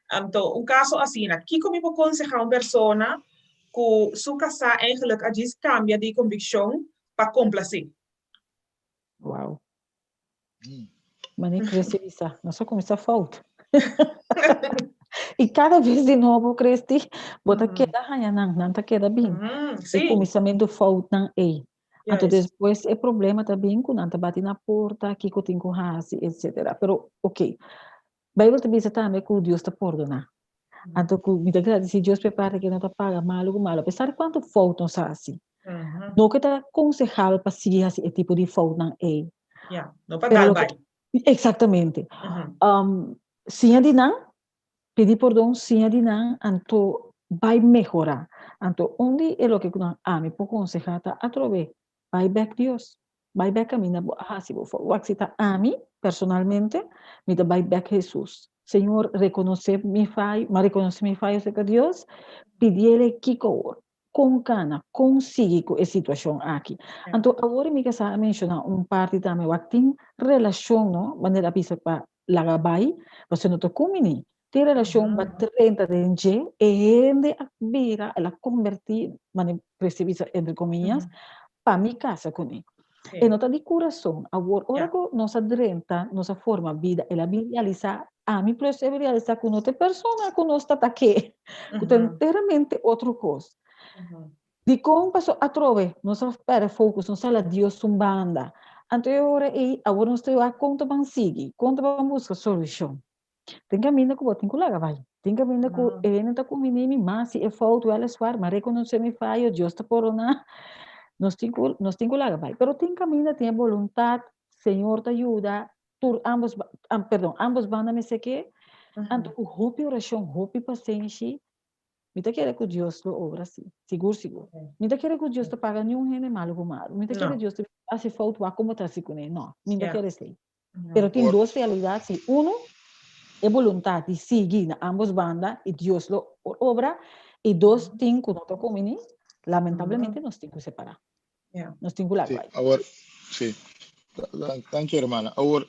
Anto, un kaso asina, kiko mi por konsehá un persona ku su kasá eigenlijk a djis kambia di konvikshon pa komplasé? Wow. Mane Christy bisa, nos a kuminsá fout. I kada bes di nobo, Christy, bo ta keda haña nan, nan ta keda bin. E kuminsamentu foutnan ei. Anto despues e problema ta bin ku nan ta bati na porta, kiko tin ku hasi, etcetera. Pero, ok, Bijbel ta bisa tambe ku Dios ta pordoná. Anto ku mi ta gradisí Dios pa e parti ku e no ta paga malu ku malu, apesar di kuantu fout nos hasi. No ku e ta konsehabel pa sigui hasi e tipo di foutnan ei. Ya, no pa dal bai. Eksaktamente. Siña di nan, pidi pordon, siña di nan, anto bai mehorá. Anto un di e loke ku nan ami por konsehá ta atrobe bai bèk Dios. Bai bek kaminda bo a hasi bo fout. Wak si ta ami, personalmente, mi ta bai bek Hesus. Señor, rekonosé mi fayo, m'a rekonosé mi fayo serka Dios, pidiele kiko awor, kon kana, kon sigui ku e situashon aki. Anto awor mi kasá a menshoná un parti tambe, wak tin relashon, no, manera a bisa pa laga bai, pasobra no ta kumini. Tin relashon ba drenta den dje, e hende a bira, el a kombertí, manera presi bisa entre komillas, pa mi kasa kuné. E no ta di kurason. Awor, ora ku nos a drenta, nos a forma bida, el a bin realisá. Ami plus e realisa ku no ta e persona ku nos ta ta ke, ku ta enteramente otro kos. Dikon? Paso atrobe nos a pèrdè focus, nos a laga Dios un banda. Anto e ora ei awor nos ta wak kon ta ban sigui, kon ta ban buska solushon. Tin kaminda ku bo tin ku laga bai, tin kaminda ku e hende ta kumbiní mi mas si e fout wèleswar, mi a rekonosé mi fayo, Dios ta pordoná, nos tin ku nos tin ku laga bai. Pero tin kaminda tin e boluntat, Señor ta yuda, tur ambos, perdon, ambos banda mester ke, anto ku hopi orashon, hopi pasenshi, mi ta kere ku Dios lo obra si, sigur sigur. Mi ta kere ku Dios ta paga niun hende malu ku malu, mi ta kere Dios ta hasi fout wak komo ta hasi kuné, no, mi ta kere esei. Pero tin dos realidat si, uno, e boluntat di sigui na ambos banda i Dios lo por obra, i dos, tin ku no ta kumini, lamentablemente nos tin ku separá. Nos tin ku laga bai. Awor, sí. Danki, hermana. Awor,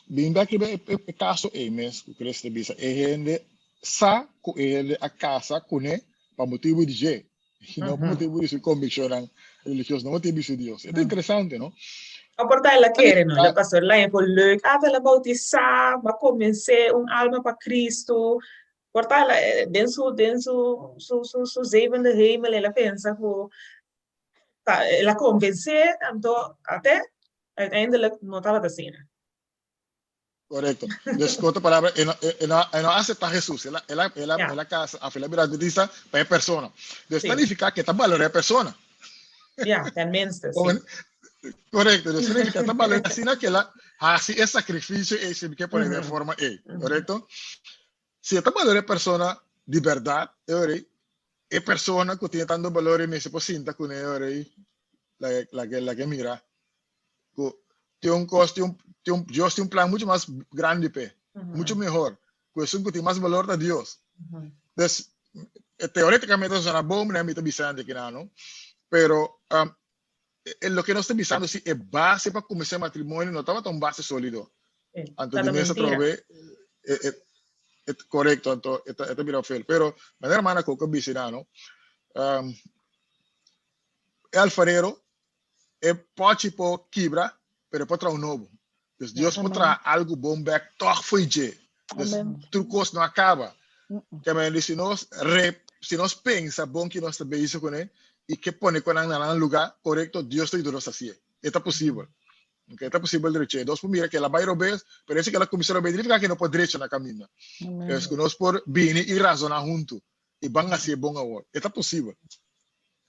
bin bek riba e kaso ei mes ku Chris ta bisa, e hende sa ku e hende a kasa kuné pa motibu di dje, i no pa motibu di su konvikshonnan religioso, no motibu di su Dios. E ta interesante, no? A por ta el a kere, no? El a pastor el a haña por leuk, ah, ta el a bautisá, bo a konvensé un alma pa Cristo. Por ta el a, den su, den su, su, su, su zevende hemel el a pensa ku ta el a konvensé, anto ate uiteindelijk no tabata asina. Korekto. Dus ku otro palabra, e no, e no, e no a aseptá Hesus. El a, el a, el a, el a kasa, òf el a bira adventista pa e persona. Dus ta nifiká ku e ta balorá e persona. Ja, tenminste, sí. Korekto. Dus ta nifiká e ta balorá asina ku el a hasi e sakrifisio ei, si mi ke pone den e forma ei. Korekto? Si e ta balorá e persona di bèrdat, e ora ei, e persona ku tin tantu balor ei mester por sinta kuné e ora ei, laga laga mira ku tin un kos, tin un tin un Dios tin un plan muchu mas grandi p'e, muchu mihor, ku esun ku tin mas balor ta Dios. Dus, teoretikamente ta sona bon, mi ta bisa nan di kinan, no? Pero loke nos ta bisando si e base pa kuminsá e matrimonio no tabata un base sólido. Anto di mes atrobe e korekto, anto e ta bira fel. Pero manera hermana Coco a bisa nan, no? E alfarero e pochi por kibra, pero e por traha un nobo. Dus Dios por traha algu bon bek tòg fo'i dje. Dus tur kos no a kaba. Ke men si nos re, si nos pensa bon ki nos ta bezig kuné i ke pone ku nan na nan lugá korekto, Dios ta yuda nos hasié. E ta posibel. Okay, e ta posibel drecha. Nos por mira ke el a bai robes, pero ese ke el a kuminsá robes no significa ke no por drecha na kaminda. Dus ku nos por bini i razoná huntu i ban hasié bon awor. E ta posibel.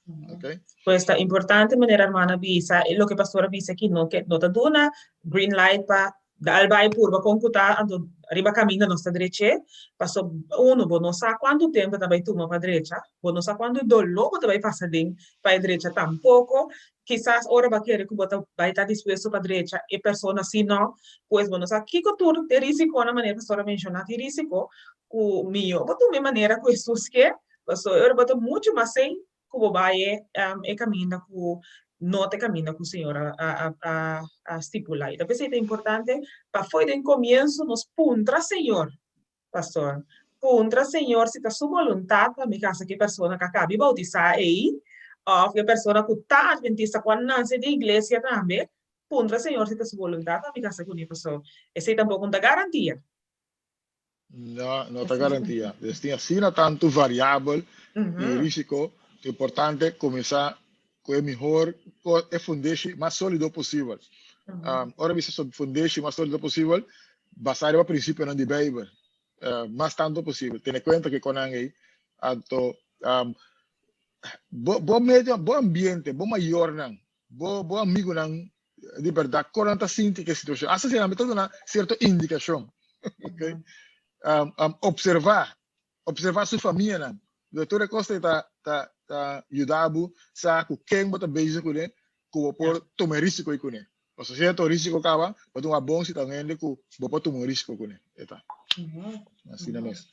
Okay. Pues ta importante manera hermana bisa, e loke pastor a bisa aki no ke no ta duna green light pa dal bai purba kon ku ta anto riba kaminda nos ta dreche, paso uno bo no sa kuantu tempo ta bai tuma pa drecha, bo no sa kuantu doló bo ta bai pasa den pa e drecha tampoko, kisas ora bo a kere ku bo ta bai ta dispuesto pa drecha e persona si no, pues bo no sa kiko tur e risikonan manera pastor a menshoná tin risiko ku mihó bo tuma e manera ku Hesus ke Pasobra e ora bo ta muchu mas sei ku bo bai e e kaminda ku no ta e kaminda ku Señor a a a a stipulá. I ta p'esei ta importante pa fo'i den komienso nos puntra Señor, pastor, puntra Señor si ta su boluntat pa mi kasa ku e persona ku a kabi boutisá ei òf ku e persona ku ta adventista ku a nase den iglesia tambe, puntra Señor si ta su boluntat pa mi kasa kuné, pasobra esei tampoko no ta garantia. No, no ta garantia. Dus tin asina tantu variabel i risiko, ta importante kuminsá ku e mihor, ku e fundeshi mas sólido posibel. Ora bisa so fundeshi mas sólido posibel, basá riba prinsipionan di Beibel, mas tantu posibel. Tene kuenta ku e konan ei. Anto, bo bo medio, bo ambiente, bo mayornan, bo bo amigunan di berdad kon nan ta sinti ku e situashon. Asta si nan ta duna sierto indikashon. Okay? Observa, observa su famianan. Entonces tur e kos ei ta ta ta yuda bo sa ku ken bo ta bezig kuné, ku bo por tuma e risiko ei kuné. Pasobra si e ta un risiko kaba, bo ta un abon si ta un hende ku bo por tuma un risiko kuné. E ta. Asina mes.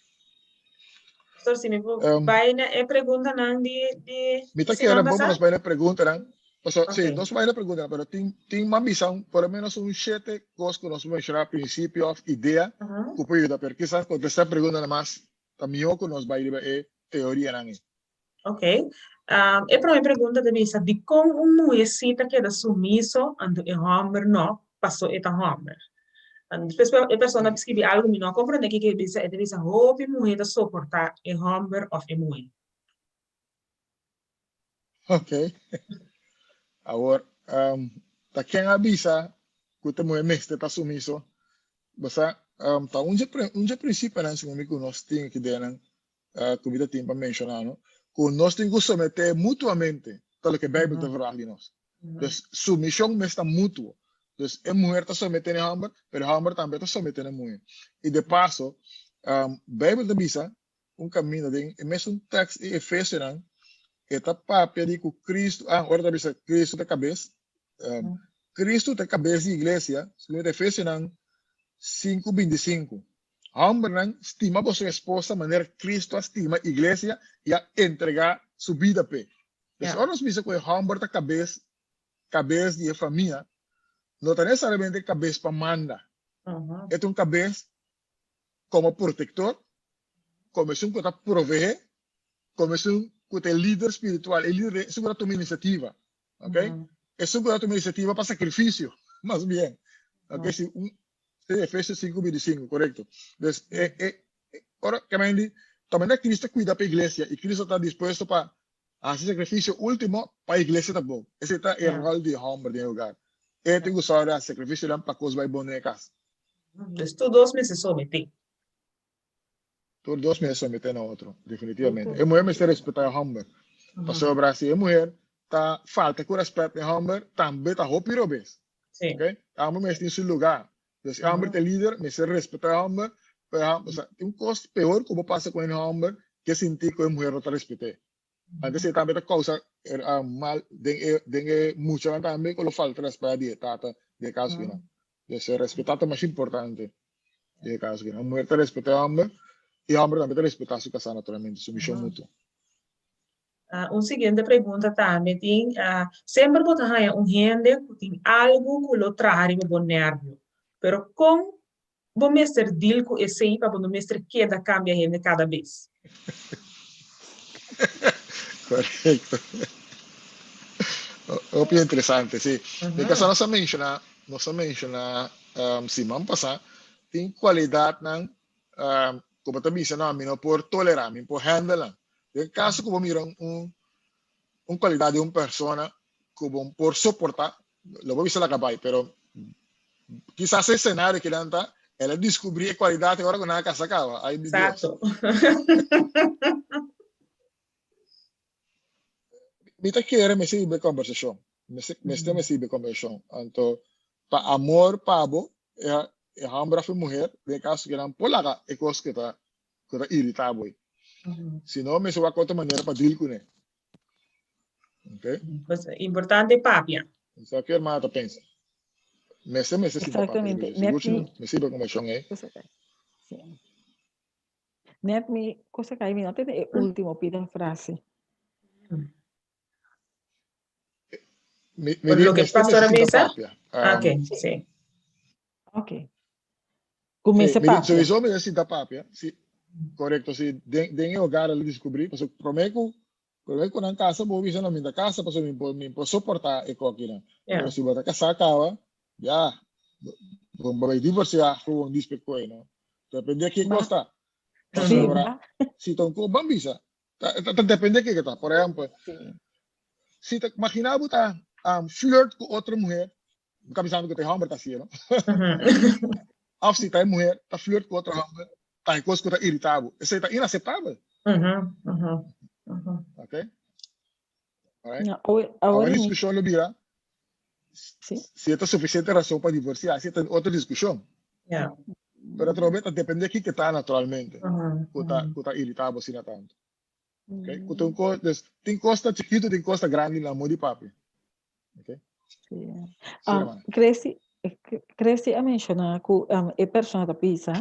Pastor, si mi por bai na e preguntanan di di Mi ta kere bon pa nos bai na e preguntanan. Pasobra, si, nos bai na e preguntanan, pero tin tin mas bisa un por lo menos un shete kos ku nos menshoná prinsipio òf idea ku por yuda, pero kisas kontestá e preguntanan mas ta mihó ku nos bai riba e teorianan ei. Ok. E promé pregunta ta bisa, dikon un muhé sí ta keda sumiso anto e hòmber no, paso e ta hòmber? Despues e persona a skibi algu mi no a komprondé kiko e bisa, e ta bisa hopi muhé ta soportá e hòmber òf e muhé. Ok. Awor, um, ta ken a bisa ku ta muhé mester ta sumiso? Bo sa, um, ta un dje, un dje prinsipionan segun mi ku nos tin aki den nan, uh, ku mi ta tin pa menshoná, no? Ku nos tin ku someté mutuamente, ta loke Bijbel ta verwagt di nos. Dus sumishon mes ta mutuo. Dus e muher ta someté na e hòmber, pero e hòmber tambe ta someté na e muhé. I de paso, um, Bijbel ta bisa un kaminda den e mesun tekst di Efesionan, e ta papia di ku Kristu, ah, ora ta bisa Kristu ta kabes, um, Kristu ta kabes di iglesia, segun Efesionan 5:25. Hòmbernan, stima boso esposa manera Kristu a stima iglesia i a entregá su bida p'e. Pues ora nos bisa ku e hòmber ta kabes, kabes di e famia, no ta nesesariamente kabes pa manda. E ta un kabes komo protektor, komo esun ku ta proveé, komo esun ku ta e lider spiritual, e lider, esun ku ta tuma inisiativa, ok? Esun ku ta tuma inisiativa pa sakrifisio, mas bien, ok? Si un, si Efesios 5:25, korekto. Dus e, e, ora ke men di, ta manera Kristu ta kuida pa iglesia i Kristu ta dispuesto pa hasi sakrifisio último pa iglesia ta bon. Esei ta e ròl di e hòmber den e hogar. E tin ku sòru hasi sakrifisionan pa kos bai bon den e kas. Dus tur dos mester someté. Tur dos mester someté na otro, definitivamente. E muher mester respetá e hòmber. Pasobra si e muher ta falta ku rèspèt na e hòmber, tambe ta hopi robes. Sí. Ok? E hòmber mester tin su lugá. Dus e hòmber ta e lider, mester respetá e hòmber. Pero e hòmber, osea, tin un kos peor ku bo pasa ku un hòmber ke sinti ku e muher no ta respet'é. Antes e tambe ta kousa mal den e den e muchanan tambe ku lo falta rèspèt di e tata den e kaso kinan. Dus e respetá ta mas importante den e kaso kinan. Un muher ta respetá e hòmber i e hòmber tambe ta respetá su kasá naturalmente, sumishon mutuo. Un siguiente pregunta tambe tin, semper bo ta haña un hende ku tin algu ku lo traha riba bo nèrvio, pero kon bo mester deal ku esei pa bo no mester keda kambia hende kada bes? Korekto. Hopi interesante, si. Den kaso nos a menshoná, nos a menshoná siman pasá, tin kualidatnan ku bo ta bisa, no, mi no por tolerá, mi no por handle nan. Den kaso ku bo mira un un kualidat di un persona ku bo por soportá, lo bo bisa laga bai, pero kisas e senario kinan ta, el a diskubrí e kualidat ora ku nan a kasa kaba. Ai mi Dios. Exacto. Mi ta kere mester hiba e kombersashon. Mester mester mester hiba e kombersashon. Anto pa amor pa bo, e e hòmber òf e muher, den e kaso kinan por laga e kos ku ta ku ta iritá bo ei. Si no, mester wak otro manera pa deal kuné. Ok? Pues, importante papia. Sa ke hermana ta pensa. Mester mester sinta papia Exactamente. riba dje. Net Sigur sigur. mi Mester hiba kombersashon ei. cosa kai. Sí. Net mi cosa kai mi no tende e último pida frase. Mi, mi Por di lo que mester pastor mester a sinta bisa? papia. Ah, Um, ok, sí. Ok. Ku sí, mester mi di papia. sowieso mester sinta papia. Sí, korekto. Sí, den, den e hogar el a diskubrí, pasobra promé ku promé ku nan kasa bo bisa no mi ta kasa pasobra mi por mi por soportá e kokinan. Ja. Pero si bo ta kasá kaba, ya, bo bo bai divorsiá gewoon dispek koe, no? Depende ki Ma kos ta. sí, Pasobra ma si ta un kos ban bisa, Ta, ta, ta depende kiko ta. Por ehempel, sí. si ta imagina bo ta um, flirt ku otro muher, bo ta pensando ku ta e homber ta hasié, no? Of si ta e muher ta flirt ku otro homber, ta e kos ku ta irita bo. Esei ta inaceptabel. Ok? Alright? No, awor, Awor awor e mi, diskushon lo bira sí. si e ta sufisiente rason pa divorsiá, esei ta otro diskushon. Ja. Pero atrobe ta depende kiko ta naturalmente ku ta ku ta irita bo asina tantu. Okay? Ku ta un kos, dus tin kos ta chikitu, tin kos ta grandi na amor di papi. Okay? Sí. Sí, Um, hermana. Cressy, Cressy a menciona ku um, e persona ta bisa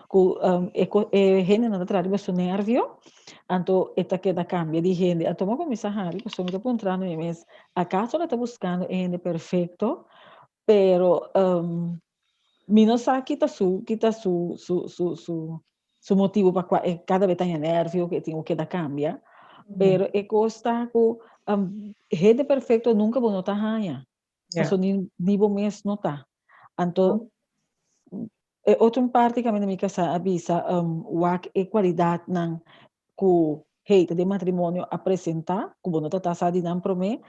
ku um, e, e hende no ta traha riba su nervio, anto e ta keda cambia di hende. Anto mi a kuminsá hari, pasobra mi ta puntrando mi mes, acaso lo ta buscando e hende perfecto? Pero um, mi no sa ki ta su, ki ta su, su, su, su, su motibo pa kua e kada bes ta haña nervio, ku e tin ku keda kambia. Pero e kos ta ku um, hende perfecto nunka bo no ta haña. Ja. Paso ni, ni bo mes no ta. Anto, E otro parti kaminda mi kasá a bisa wak e kualidatnan ku hey ta den matrimonio a presentá ku bo no ta ta sa di nan promé,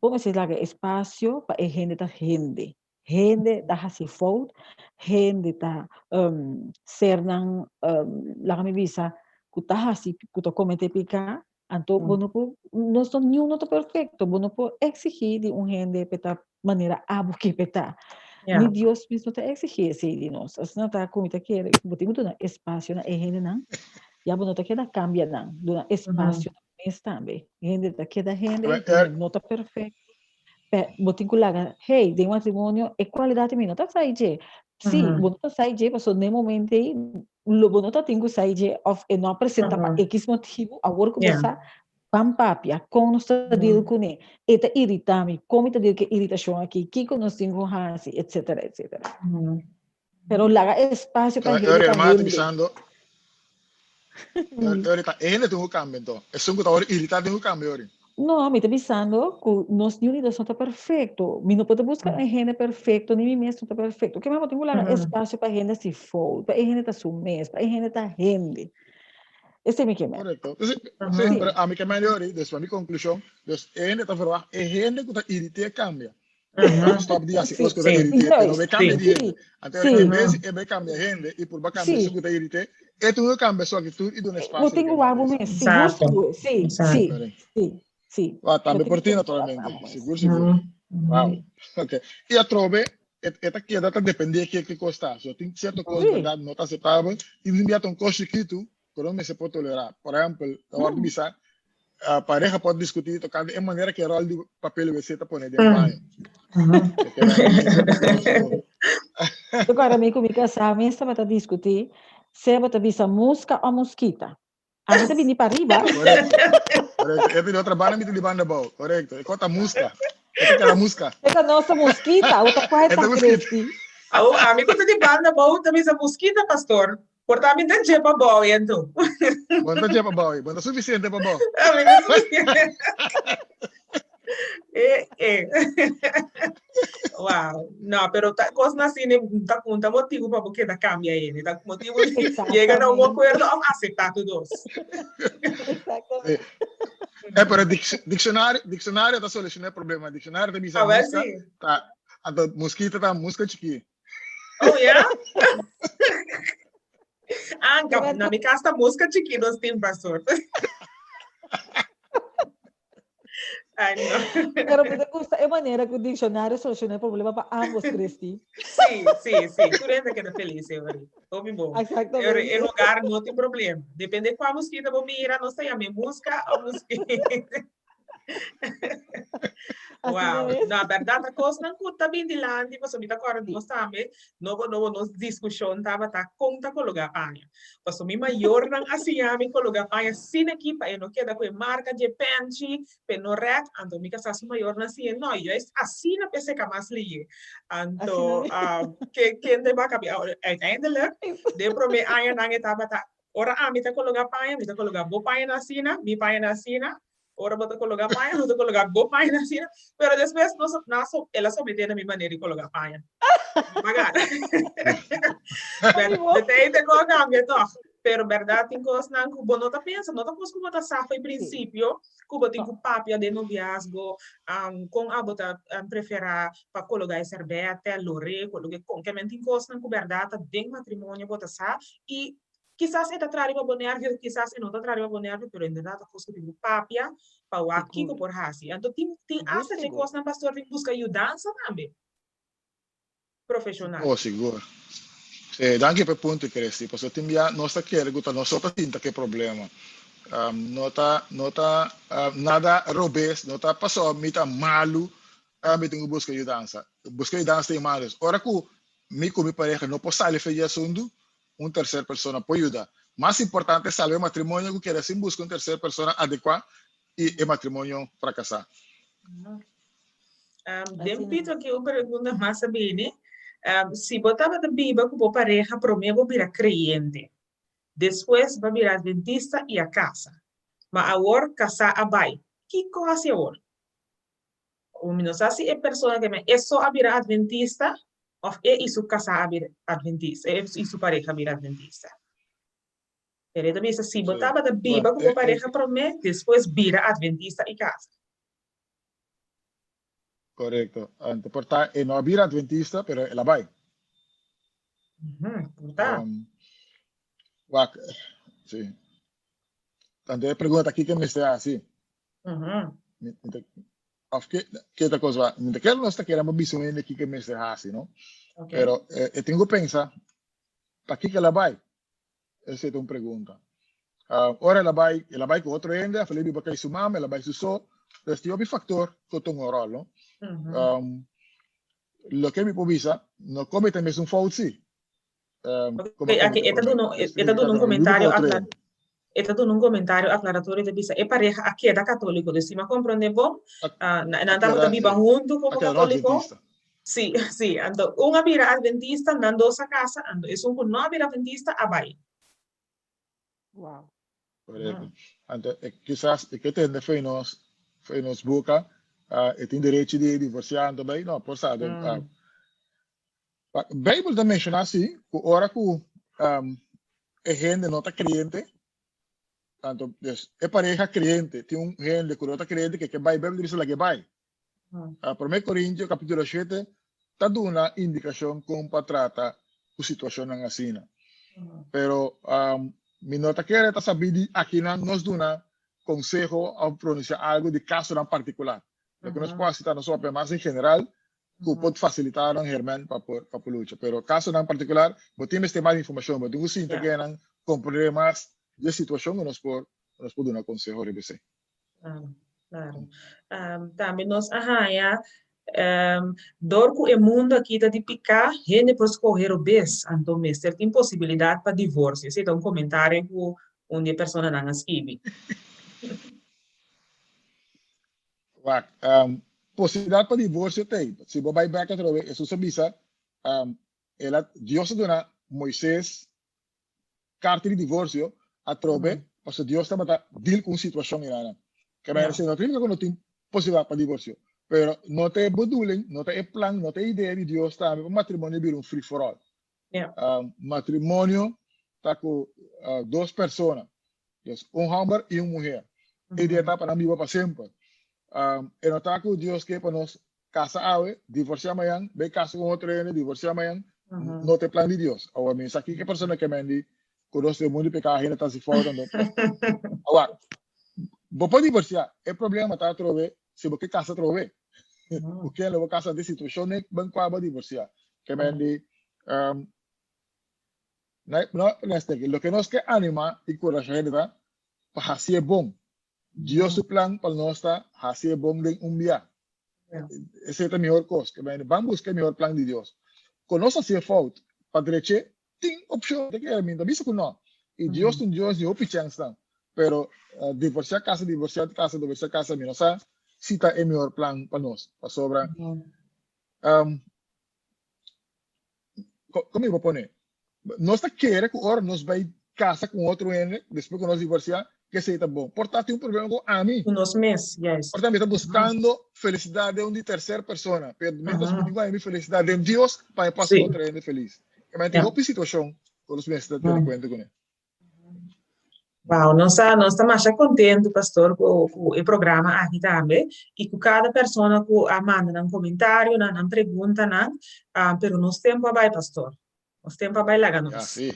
bo mester laga espasio pa e hende ta hende. Hende ta hasi fout, hende ta sernan laga mi bisa ku ta hasi ku ta kometé piká, anto bo no por nos no niun no ta perfekto, bo no por eksigí di un hende p'e ta manera abo ke p'e ta. Ni Dios mes no ta eksigí esei di nos. Asina ta ku mi ta kere ku bo tin ku duna espasio na e hendenan, ya bo no ta keda kambia nan, duna espasio na bo mes tambe. Hende ta keda hende, hende no ta perfekto. Pe bo tin ku laga, hey, den matrimonio e kualidat di mi no ta sai dje. Sí, bo no ta sai dje pasobra den e momento ei lo bo no ta tin ku sai dje òf e no a presentá pa ekis motibu, awor ku bo sa, ban papia, kon nos ta deal kuné, e ta iritá mi, kon mi ta deal ku e iritashon aki, kiko nos tin ku hasi, etsetera, etsetera. Pero laga espasio pa hende ta hende. Bisando, Ori ta hende tin ku kambia anto. Esun ku ta ori iritá tin ku kambia ori. No, mi ta bisando ku nos niun di nos no ta perfekto. Mi no por ta buska un hende perfekto, ni mi mes no ta perfekto. Ke mas bo tin ku laga espasio pa hende hasi fout, pa e hende ta su mes, pa e hende ta hende. Esei mi ke men. Korekto. Sí, sí, pero ami ke men di ori, dus pa mi konklushon, dus e hende ta verwagt e hende ku ta irit'é kambia. Stop di hasi kos ku ta irit'é, pero no kambia di hende. Anto en bes di e bai kambia hende i purba kambia esun ku ta irit'é, e tin ku kambia su aktitud i duna Bo espasio tin pa ku e wak bo kambia. mes, sigur, sigur. Sí, sí, sí, sí. Wa, Bo tambe tin por ku tin pensa naturalmente. bo mes. Sigur, sigur. Wow. Ok. I atrobe e e ta keda ta dependé ke ke kos ta. So tin sierto kos bèrdat no ta aseptabel i tin bia ta un kos chikitu ku no mester por tolerá. Por ehèmpel, ta wòrdu bisa pareha por diskutí tokante e manera ku e ròl di papel wc ta pone den baño. Recorda mi ku mi kasá mes tabata diskutí sea bo ta bisa muska o muskita. Ami ta bini pariba. Korekto. Korekto. E ta di otra banda, mi ta di banda abou. Korekto. E kos ta muska. E ta keda muska. E ta nos ta muskita. Abo ta kua e E ta ta muskita. kresti. Abo, ami ku ta di banda abou ta bisa muskita, pastor. Por ta mi ta dje pa bou y anto. Bo no ta dje pa bou, bo no ta suficiente pa bou. Ami no suficiente. Eh, eh. Wow. No, pero ta cosnan asina ta un ta motibo pa bo keda cambia hende. Ta motibo di yega na un acuerdo of acepta tur dos. Exactamente. Eh, pero diccionario, diccionario ta soluciona e problema. Diccionario ta bisa A ver musca, si. ta, anto mosquito ta musca chiki. Oh, yeah? Ah, na mi casa ta mosca chiki nos tin, pastor. Ay, no. Pero mi ta gusta e manera ku diccionario soluciona e problema pa ambos, Christy. Sí, sí, sí. Tur hende keda feliz, Euri. Hopi bon. Exactamente. Euri, e hogar no tin problema. Depende kua mosquito bo mira, nos ta yama e musca o mosquito. Asina Wow. mes. No, berdad, ta kosnan ku ta bin dilanti, pasobra mi ta kòrda nos tambe, nobo nobo nos diskushon tabata kon ta kologá paña. Pasobra mi mayornan a siña mi kologá paña asina aki pa e no keda ku e marka dje pènchi, pa e no rèk. Anto mi kasá su mayornan a siñ'é, no, juist asina p'e seka mas lihe. Anto, ke kende baka bi? Uiteindelijk, den promé añanan e tabata, ora ami ta kologá paña, mi ta kologá bo pañanan asina, mi pañanan asina, Ora bo ta cologa paña, bo ta cologa bo paña na asina, pero despues nos, na so, el a someté na mi manera di cologa paña. Pagar. De tijd e ko cambia toch. Pero berdad tin cosnan cu bo no ta pensa, no ta cos cu bo ta sa fo'i principio, cu bo tin cu papia den noviazgo, um, con abo ta um, prefera pa cologa e serbete, lore, cologa con. Ke men tin cosnan cu berdad ta den matrimonio bo ta sa, y Kisas e ta traha riba bo nervio, kisas e no ta traha riba bo nervio, pero inderdat ta kos ku tin ku papia pa wak kiko por hasi. Anto tin tin asta dje kosnan pastor tin buska yudansa tambe profeshonal. Oh, sigur. Sí, danki pa e punto, Christy. Pasobra tin bia nos ta kere ku ta nos so ta sinta ku e problema. No ta no ta nada robes, no ta pasobra mi ta malu, mi tin ku buska yudansa. Buska yudansa ta e malu. Ora ku mi ku mi pareha no por sali for di e asuntu, un tercer persona por yuda. Mas importante salba e matrimonio cu keda sin busca un tercer persona adecua y e matrimonio fracasa. Den pito aki un pregunta mas a bini. Si bo tabata biba cu bo pareha prome bo bira creyente, despues bo a bira adventista y a casa, ma awor casa a bay, kico haci awor? Mi no sa si e persona ke men e so a bira adventista. Òf e i su kasá a bira adventista, e i su pareha a bira adventista. Pero e ta bisa, si bo tabata biba ku bo pareha promé, despues bira adventista i kasa. Korekto. Anto por ta e no a bira adventista, pero el a bai. Por ta. Wak, si. Anto e pregunta kiko mester hasi? Of ke ke otra cosa va? Mi ta kere nos ta kere pa bisa un hende kiko mester hasi, no? Ok. Pero e tin ku pensa, pakiko el a bai? Esei ta un pregunta. Ah, ora el a bai, el a bai ku otro hende, of el a biba kai su mama, el a bai su so. Pues tin hopi factor ku tuma un ròl, no? Loke mi por bisa, no komete mesun fout si. Ok, aki e ta duna, e ta duna un komentario akla, e ta duna un komentario aklaratorio ta bisa e pareha a keda katóliko, dus si mi a komprondé bon, nan tabata biba huntu komo katóliko, si, si, anto un a bira adventista, nan dos a kasa, anto esun ku no a bira adventista a bai. Wow. Korekto. Anto e kisas e ke tende fo'i nos fo'i nos boka, e tin derechi di divorsiá anto bai, no por sa den Beibel ta menshoná si ku ora ku e hende no ta kreyente, anto dus e pareha kreyente tin un hende ku no ta kreyente ke ke bai, Beibel ta bisa lag'é bai. Promé Korintio kapítulo shete ta duna indikashon kon pa trata ku situashonnan asina. Pero mi no ta kere ta sabí di akinan nos duna konseho òf pronunsiá algu di kasonan partikular. Loke nos por hasi ta nos papia mas en general ku por fasilitá nan hèrmènt pa por pa por lucha. Pero kasonan partikular bo tin mester mas informashon, bo tin ku sinta ku nan komprendé mas di e situashon ku nos por nos por duna konseho riba esei. Claro, claro. Tambe nos a haña dor ku e mundu aki ta di piká, hende por skohe robes, anto mester tin posibilidat pa divorsio. Esei ta un komentario ku un di e personanan a skibi. Wak, posibilidat pa divorsio t'ei. Si bo bai bèk atrobe, Hesus a bisa, el a, Dios a duna Moises karta di divorsio atrobe, pasobra Dios tabata deal ku un situashon ei. Ke manera si no ta nifiká ku no tin posibilidat pa divorsio, pero no ta e bedoeling, no ta e plan, no ta e idea di Dios tambe pa matrimonio bira un free for all. Matrimonio ta ku dos persona, dus un hòmber i un muher. E idea ta pa nan biba pa semper. E no ta ku Dios ke pa nos kasa awe, divorsiá mañan, bai kasa ku un otro hende, divorsiá mañan. No ta e plan di Dios. Awor mi sa kiko e persona ke men di ku nos den mundu peka hende ta hasi fout anto. Awor, bo por divorsiá, e problema ta atrobe si bo ke kasa atrobe. Ku ken lo bo kasa den situashon den kua bo divorsiá. Ke men di, no, loke nos ke animá i kurashá hende ta pa hasi e bon. Dios su plan pa nos ta hasi e bon den un bia. Esei ta mihor kos. Ke men ban buska e mihor plan di Dios. Kon nos hasi e fout pa dreche, tin opshon. Te kere mi ta bisa ku no. I Dios ta un Dios di hopi chènsnan. Pero divorsiá kasa, divorsiá kasa, divorsiá kasa, mi no sa si ta e mihor plan pa nos. Pasobra, Kon mi por pone? Nos ta kere ku ora nos bai kasa ku un otro hende, despues ku nos divorsiá, ku esei ta bon. Por ta tin un problema ku ami. Ku nos mes, juist. Por ta mi ta buskando felisidat den un di terser persona, pero mientras mi tin ku haña mi felisidat den Dios pa mi por hasi otro hende felis. Tin hopi situashon ku nos mester tene kuenta kuné. Wow, nos ta, nos ta masha contento, pastor, cu, cu e programa aki tambe y cu cada persona cu a manda nan comentario, nan, nan preguntanan, ah, pero nos tempo a bai, pastor. Nos tempo a bai laga nos. Ja, sí.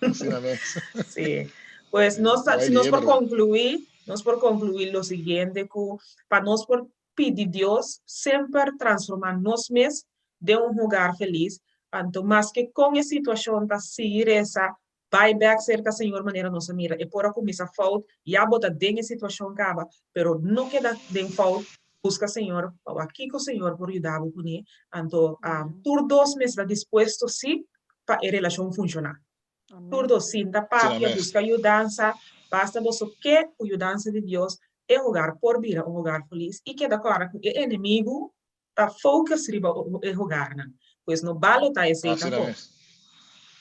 Asina mes. Sí. Pues nos ta, si nos por conclui, nos por conclui lo siguiente, cu pa nos por pidi Dios semper transforma nos mes den un hogar feliz, anto maske con e situacion ta sigui reza Bai bek serka Señor manera nos a mira e por a kuminsá fout, ya bo ta den e situashon kaba, pero no keda den fout, buska Señor pa wak kiko Señor por yuda bo kuné, anto tur dos mester ta dispuesto sí pa e relashon funshoná. Tur dos sinta papia, buska yudansa, basta boso ke ku yudansa di Dios e hogar por bira un hogar felis i keda kòrda ku e enemigu ta focus riba e hogarnan. Pues no balota esey Asina tampoco. mes.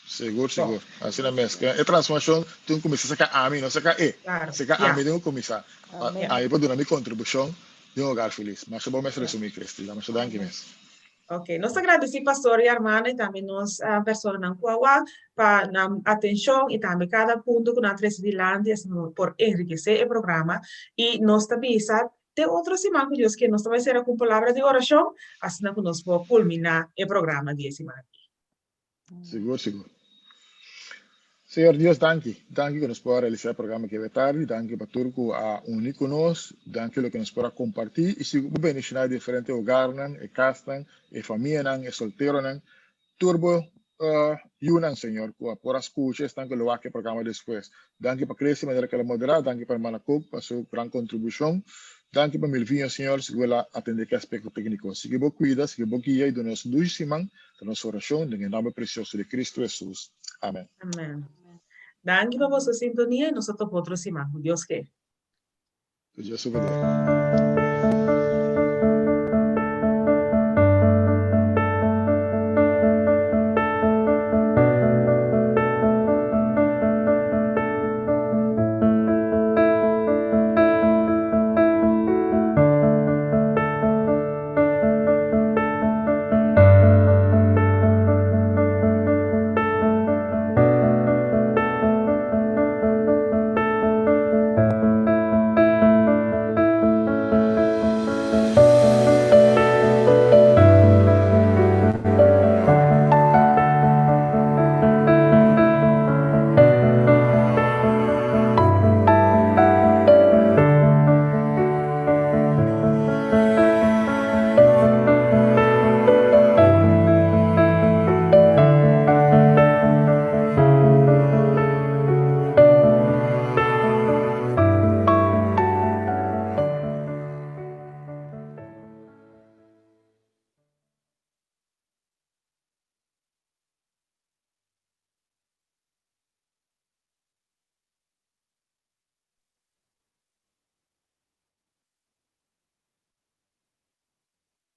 Sigur, sigur. Asina mes. Ke e transformacion tin cu cuminsa cerca ami, no cerca e. Claro. Cerca Ja. ami tin cu cuminsa. Pa Amen. ami por duna mi contribucion di un hogar feliz. Masha bon mes Ja. resumi, Christy. Masha danki Amen. mes. Ok, nos ta gradisí Pastor i Armando i tambe nos personanan ku a wak pa nan atenshon i tambe kada punto ku nan a trese dilanti asina por enrikesé e programa i nos ta bisa te otro siman ku Dios kier nos ta bai sera ku un palabra di orashon asina ku nos por kulminá e programa di e siman aki. Sigur, sigur. Señor Dios, danki. Danki ku nos por a realisá e programa aki awe tardi. Danki pa tur ku a uni ku nos. Danki loke nos por a kompartí i sigur bo bendishoná e diferente hogarnan, e kasnan, e famianan, e solteronan, tur bo yunan, Señor, ku a por a skucha esnan ku lo wak e programa despues. Danki pa Christy manera ku el a moderá. Danki pa hermana Cook pa su gran kontribushon. Danki pa Milvinho, Señor, sigur el a atendé ku e aspekto tékniko. Sigui bo kuida, sigui bo guia i duna nos un dushi siman. Ta nos orashon den e nòmber presioso di Kristu Hesus. Amen. Amen. Danki pa boso sintonia i nos ta topa otro siman. Ku Dios ke. Ku Dios su poder.